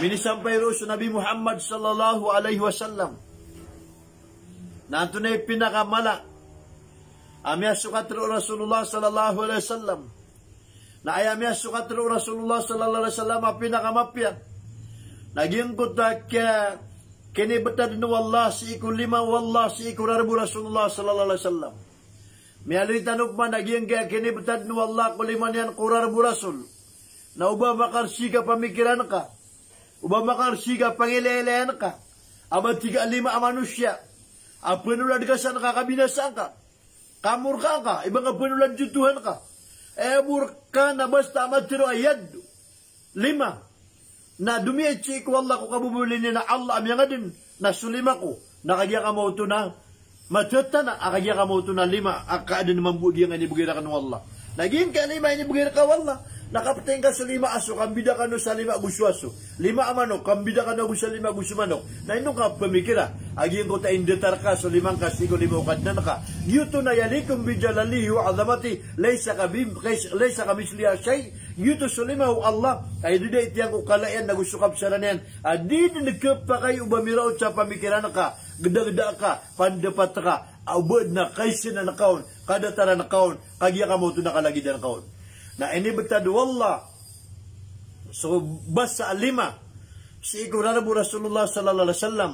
Minisampay roo so Nabi Muhammad sallallahu alayhi wasallam na antonaa i pinakamala a miyasokat roo o Rasulullah sallallahu alayhi wasallam. Na aya miyasokat roo o Rasulullah sallallahu alayhi wasallam a pinakamapiya na giyangkoto a kiya, kinibtadn o Allah sii ko lima o Allah sii ko rarb o Rasulullah sallallahu alayhi wasallam. Miyaaloy tano pman a giyangkaya kinibtadn o Allah ko lima niyan ko rarb o Rasul na oba makarsik a pamikiran ka, oba makarsik a pangilaylayan ka, a ba tig a lima a manosiya a pnolad ka san ka kabinasaan ka, kamorkaan ka, iba nga pnolad so Tuhan ka. Aya bo rka na basta a matharo a yad, lima, na domiyaitsi ko Allah ko kaboboli niyan a Allah a miyangadn na so lima ko na kagiya kamaoto na mathatana, a kagiya kamaoto na lima a kaadn mambo a giyangkai a inibgay rakn o Allah. Na giyangkai a lima a inibgay rka o Allah na kaptay ngka so lima aso, kambida kano sa lima ago so aso. Lima a manok, kambida kano ago sa lima ago so manok. Na ino ka pamikira a giyangkoto a indatar ka so lima ngka sii ko lima o Kadnan ka? Giyoto na yaliqu bi jalalihi wa azamatihi, laysa ka bi, laysa kamithlihi shay. Giyoto so lima o Allah a idadait iyan ko kalaiyan ago so kabsaran iyan a di dn khapakay o ba miraot sa pamikiran ka, gdagda ka, pandapat ka, a oba dn a kaisnan ka on, kadataran ka on, kagiya kamaoto na kalagidan ka on. Na inibtad o Allah so basa a lima sii ko rarb o Rasulullah sallallahu alayhi wasallam.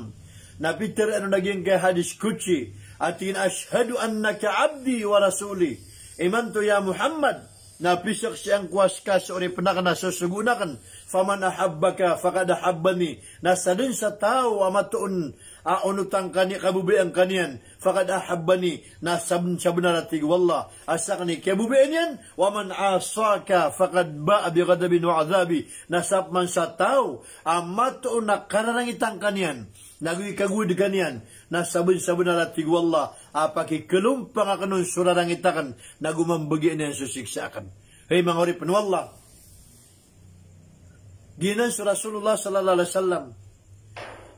Na pitharo iyan on a giyangkai a hadis qudsi a tig iyan, "Ashhadu annaka abdi wa rasuli." Imanto ya Muhammad, na pisaksian ko a ska so oripn akn na sosogoon akn. "Faman ahabbaka faqad ahabbani." Na sadn sa taw a matoon a onotan ka niyan, kababayaan ka niyan, "faqad ahabbani," na sabn, sabnar a tig o Allah a sakn i kiyababayaan iyan. "Wa man asaka faqad ba'a bi ghadabin wa adhabi." Na sa pman sa taw a matoon a kararangitan ka niyan, nago ikagowad ka niyan, na sabn, sabnar a tig o Allah a pakikalompang akn on so rarangit akn, nago mambagian iyan so siksa akn. Hay manga oripn o Allah, giyanan so Rasulullah sallallahu alayhi wasallam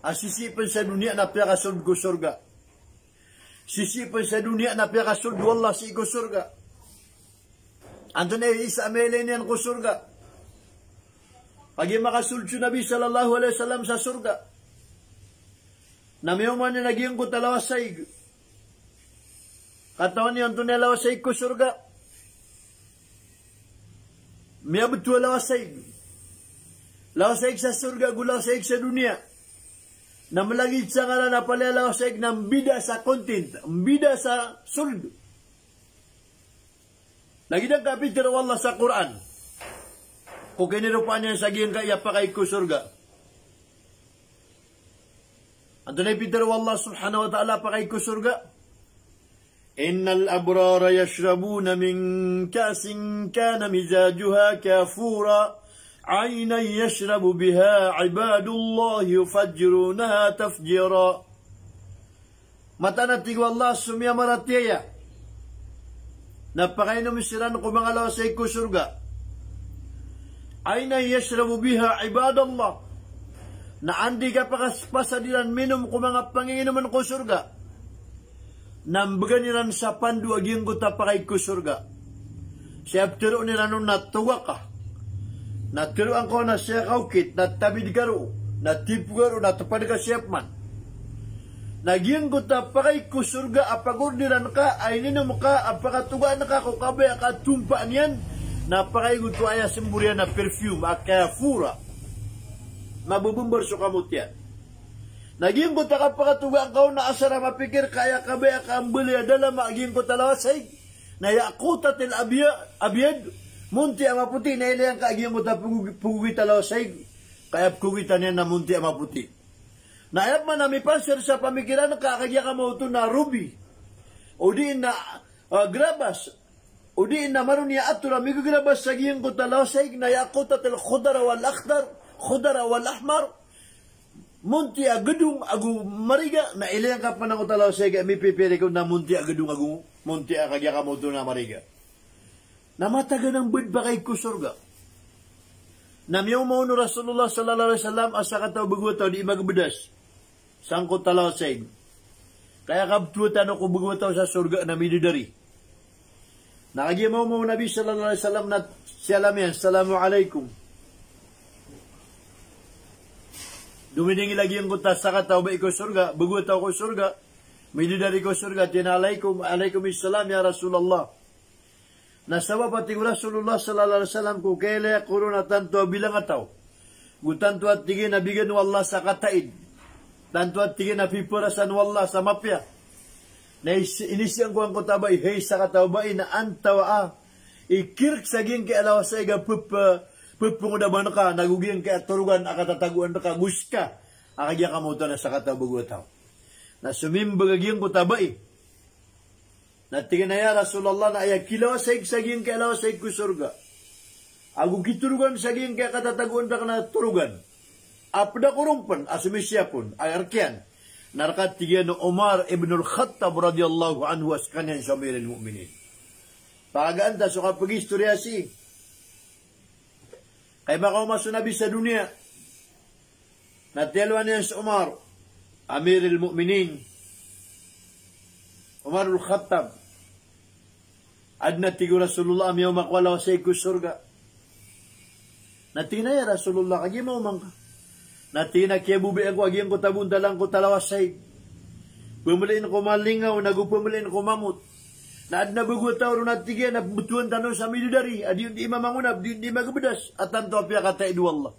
a sisii pn sa doniya na piyakasold ko sorga. Sisii pn sa doniya na piyakasold o Allah sii ko sorga. Antonaa i isa a mailay niyan ko sorga? Kagiya makasold so Nabi sallallahu alayhi wasallam sa sorga, na miyaoma niyan a giyangkoto a lawasaig. Katawan iyo antonaa i lawasaig ko sorga? Miyabtowan a lawasaig. Lawasaig sa sorga ago lawasaig sa doniya na mlagid sa ngaran a palaya lawasaig na mbida sa content, mbida sa sold. Lagid angkai a pitharo o Allah sa Qur'an ko kiniropaan iyan sa giyangkaya pakaig ko sorga. Antonaa i pitharo o Allah subhanahu wa ta'ala a pakaig ko sorga? Innal abrara yashrabuna min ka'sin kana mizajuha kafura, aynan yashrabu biha ibadullahi yufajjirunaha tafjira. Mataan a tig o Allah so miyamaratiyaya na pakainom siran ko manga lawasaig ko sorga. Aynan yashrabu biha ibadallah. Na anda i kapakapasad iran minom ko manga panginginoman ko sorga na mbgan iran sa pando a giyangkoto a pakaig ko sorga. Sii ptharoon iran on na toga ka, na tharoon ka on na sii ka okit, na tabid ka roo, na tipo ka roo, na tpad ka sii pman. Na giyangkoto a pakaig ko sorga a pag-orderan ka, a ininom ka, a pakatogaan ka ko kabaya a katompa niyan, na pakaig oto a aya smbor iyan na perfume a kafura. Mabmbambar so kamot iyan. Na giyangkoto a kapakatoga ngka on na asar a mapikir ka aya kabaya a kambaloy a dalama a giyangkoto a lawasaig na yaqutatil abya-, abyad, monti a mapoti, na ilay angka a giyangkoto a pgo-, pgogit a lawasaig, ka aya pgogitan iyan na monti a mapoti. Na aya pman a mipasar sa pamikiran ka a kagiya kamaoto na rubi, odi na, ah, grabas, odi na maroni a ator a migagrabas sa giyangkoto a lawasaig na yaqutatil khudra wal akhdar, khudra wal ahmar, monti a gdong ago mariga, na ilay angka pman angkoto a lawasaig a mipipirik on na monti a gdong ago monti a kagiya kamaoto na mariga. Na matagan a mbd pakaig ko sorga. Na miyaoma on o Rasulullah sallallahu alaihi wasallam a sakataw bago a taw di magbdas sangkoto a lawasaig. Ka aya kabtowan tano ko bago a taw sa sorga na midadari. Na kagiya maoma o Nabi sallallahu alaihi wasallam na siyalam iyan, "Assalamu alaikum." Dominingil a giyangkoto a sakataw bai ko sorga, bago a taw ko sorga, midadari ko sorga, tig iyan a, "Alaikum, alaikumis salam ya Rasulullah." Na sabap a tig o Rasulullah sallallahu alaihi wasallam ko kailaya ko ron a tanto a bilang a taw, go tanto a tig iyan a bigan o Allah sa kataid, tanto a tig iyan a piparasan o Allah sa mapiya. Na is-, inizaan ko angkoto a bai, hay sakataw a bai, na antaa a ikirk sa giyangkaya lawasaig a pep-, pepengod a ba ngka, nago giyangkaya torogan a katatagoan rka, go ska a kagiya kamaoto na sakataw bago a taw. Na somimbag a giyangkoto a bai. Na tig iyan a, "Ya Rasulullah, na aya kilawasaig sa giyangkaya lawasaig ko sorga, ago kitorogan sa giyangkaya katatagoan rka na torogan, a pd ako ron pn a somisiyap on, a rk iyan na rka," tig iyan, "o Umar ibnul Khattab radiyallahu anhu, a skaniyan so Amirul Mu'minin." Pakagaan ta so kapagistoriya sii. Kay makaoma so Nabi sa doniya, na tiyalowan iyan so Umar, Amirul Mu'minin, Umarul Khattab. Adn a tig o Rasulullah a miyaoma ako a lawasaig ko sorga. Na tig iyan a, "Ya Rasulullah, kagiya maoma ngka." Na tig iyan a, "Kiyabobayaan ko a giyangkoto a bontal angkoto a lawasaig, pmlin ko malingaw, nago pmlin ko mamot. Na adn a bago a taw ron," a tig iyan, "a btowan tano sa midadari, a di on di mamangonab, di on di magbdas, a tanto a piyakataid o Allah.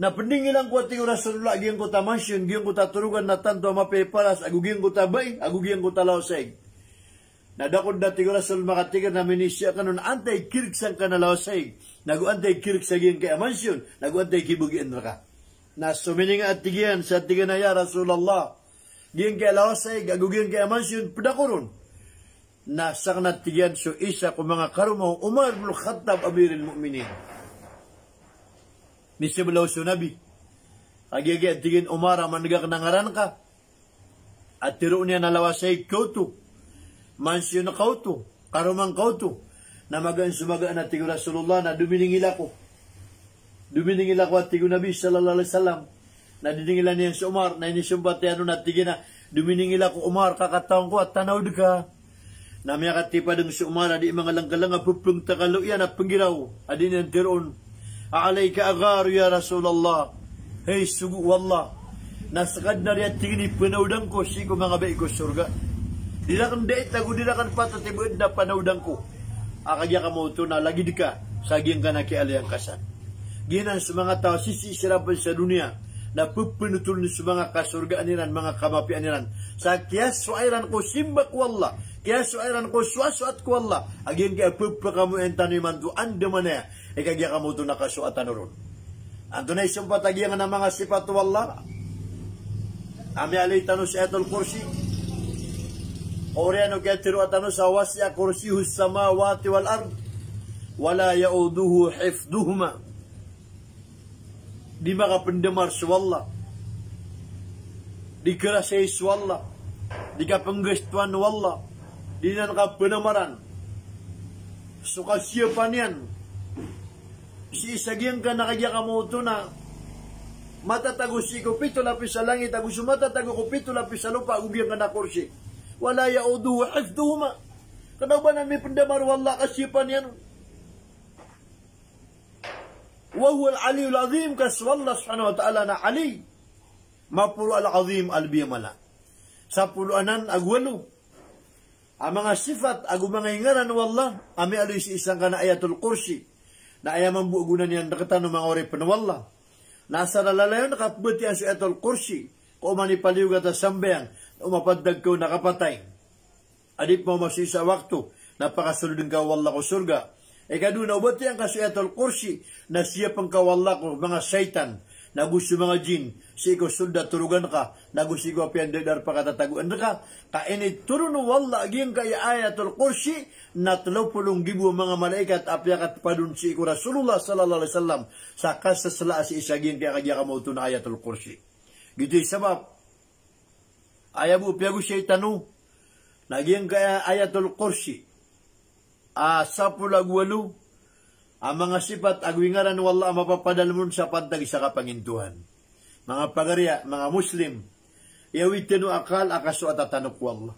Na pndingilan ko," a tig o Rasulullah, "a giyangkoto a mansion, giyangkoto a torogan na tanto a mapiya i paras, ago giyangkoto a bai, ago giyangkoto a lawasaig. Na da ko dn," a tig o Rasul, "makatigr na minisiya akn on antaa i kirk sangkanan a lawasaig, nago antaa i kirk sa giyangkaya mansion, nago antaa i kibagian rka." Na somininga, a tig iyan, sa tig iyan a, "Ya Rasulullah, giyangkaya lawasaig ago giyangkaya mansion, pd ako ron." Na sakn, a tig iyan, so isa ko manga karoma o Umar bin Khattab, Amirul Mu'minin. Misblaw so Nabi. Kagiya giya, a tig iyan, Umar, a man'g akn a ngaran ka, a tharoon iyan a lawasaig ka oto, mansion ka oto, karoma ngka oto, na magaan so magaan, a tig o Rasulullah, na dominingil ako. Dominingil ako, a tig o Nabi sallallahu alaihi wasallam. Na diningilan iyan so Umar, na inisompat iyan on, a tig iyan a, "Dominingil ako, Umar, ka katawan ko a tanawd ka." Na miyakatipadng so Umar a di mangalangkalang a pphangtakalo iyan a pnggiraw a di niyan tharoon a, "Alayka agharu ya Rasulullah." Hay sogo o Allah, na ska dn ari, a tig iyan, i pnawdan ko sii ko manga bai ko sorga. Di rakn dait ago di rakn patot i ba dn a panawdan ko a kagiya kamaoto na lagid ka sa giyangkanan a kiyaalayan ka san. Giyanan so manga taw a sisii siran pn sa doniya na pphanothol on so manga kasorgaan iran, manga kamapiyaan iran. Sa kiyasowa iran ko simba ko Allah, kiyasowa iran ko soasoat ko Allah, a giyangkaya pphakamoayan tano imanto andamanaya i kagiya kamoto na kasowa tano ron. Antonaa i sompat a giyangkanan a manga sipat o Allah a miyaaloy tano sa Ayatul Kursi? Oriyan o kiyatharoa tano sa wasi'a kursiyyuhus samawati wal ard, wa la ya'uduhu hifdhuhuma. Di makapndamar so Allah. Di karasay so Allah. Di kapnggastoan o Allah. Di niyan kapnamaran so kasiyapan iyan sii sa giyangkanan a kagiya kamoto na matatago sii ko pito lapis a langit ago so matatago ko pito lapis a lopa ago giyangkanan a kursi. Wa la ya'uduhu hifdhuhuma. Kna o ba na mipndamar o Allah a kasiyapan iyan. Wa huwal aliyyul azim, ka so Allah subhanahu wa ta'ala na Ali, maporo, al-azim, a lbi a mala. Sapolo anan ago walo a manga sipat ago manga ingaran o Allah a miyaaloy sii sangkanan a Ayatul Kursi. Na aya mambo a gona niyan rktano manga oripn o Allah na asar a lalayon ka pbatiyaan so Ayatul Kursi ko oman i paliyogat a sambayang, na o mapaddag ka on na kapatay a di pman masoisowa a wakto na pakasoldn ka o Allah ko sorga. Ikadowa na o batiyaan ka so Ayatul Kursi na siyapn ka o Allah ko manga shaytan, nago so manga jinn, sii ko sold a torogan ka, nago sii ko apiya ndadar pakatatagoan rka. Ka initoron o Allah a giyangkaya Ayatul Kursi na tlo polo nggibo a manga malaikat a piyakatpad on sii ko Rasulullah sallallahu alaihi wasallam sa kasaslaa sii sa giyangkaya kagiya kamoto na Ayatul Kursi. Giyoto i sabap aya bo piyagosay tano na giyangkaya Ayatul Kursi a sapolo ago walo a manga sipat ago ingaran o Allah a mapapadalm on sa pantag sa kapangintohan. Manga pagariya, manga Muslim, iyawid tano a akal a kasoata tano ko Allah.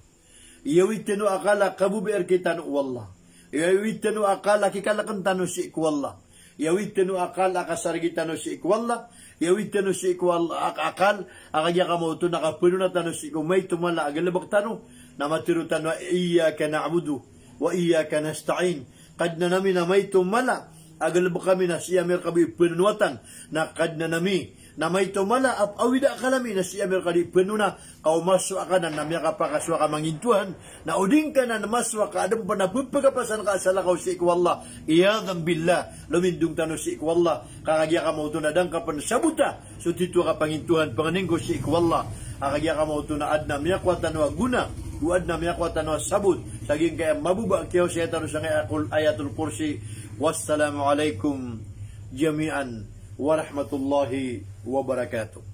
Iyawid tano a akal a kaboboa rktano o Allah. Iyawid tano a akal a kikalkn tano sii ko Allah. Iyawid tano a akal a kasargi tano sii ko Allah. Iyawid tano sii ko Allah a akal a kagiya kamoto na kapnona tano sii ko maito mala a galbk tano. Na matero tano a iyyaka na'budu wa iyyaka nasta'in. Kadnan ami, na maito mala a galbk ami na sii ami rka bo ipnonowatan. Na Kadnan ami, na maito mala a awida a akal ami na sii ami rka di pnona. Ka o masowa ka nan na miyakapakasowa ka mangintohan, na o di ngka nan masowa ka adn pn a pphagapasan ka a salakaw sii ko Allah, iyadhan billah, lomindong tano sii ko Allah. Ka kagiya kamoto na da ngka pn sabota so tito a kapangintohan, pangnin ko sii ko Allah. Ka kagiya kamoto na adn a miyakowa tano a gona, o adn a miyakowa tano a sabot sa giyangkaya mababa a kiyaosaya tano sangkaya Ayatul Kursi. Wassalamu alaikum jami'an warahmatullahi wabarakatuh.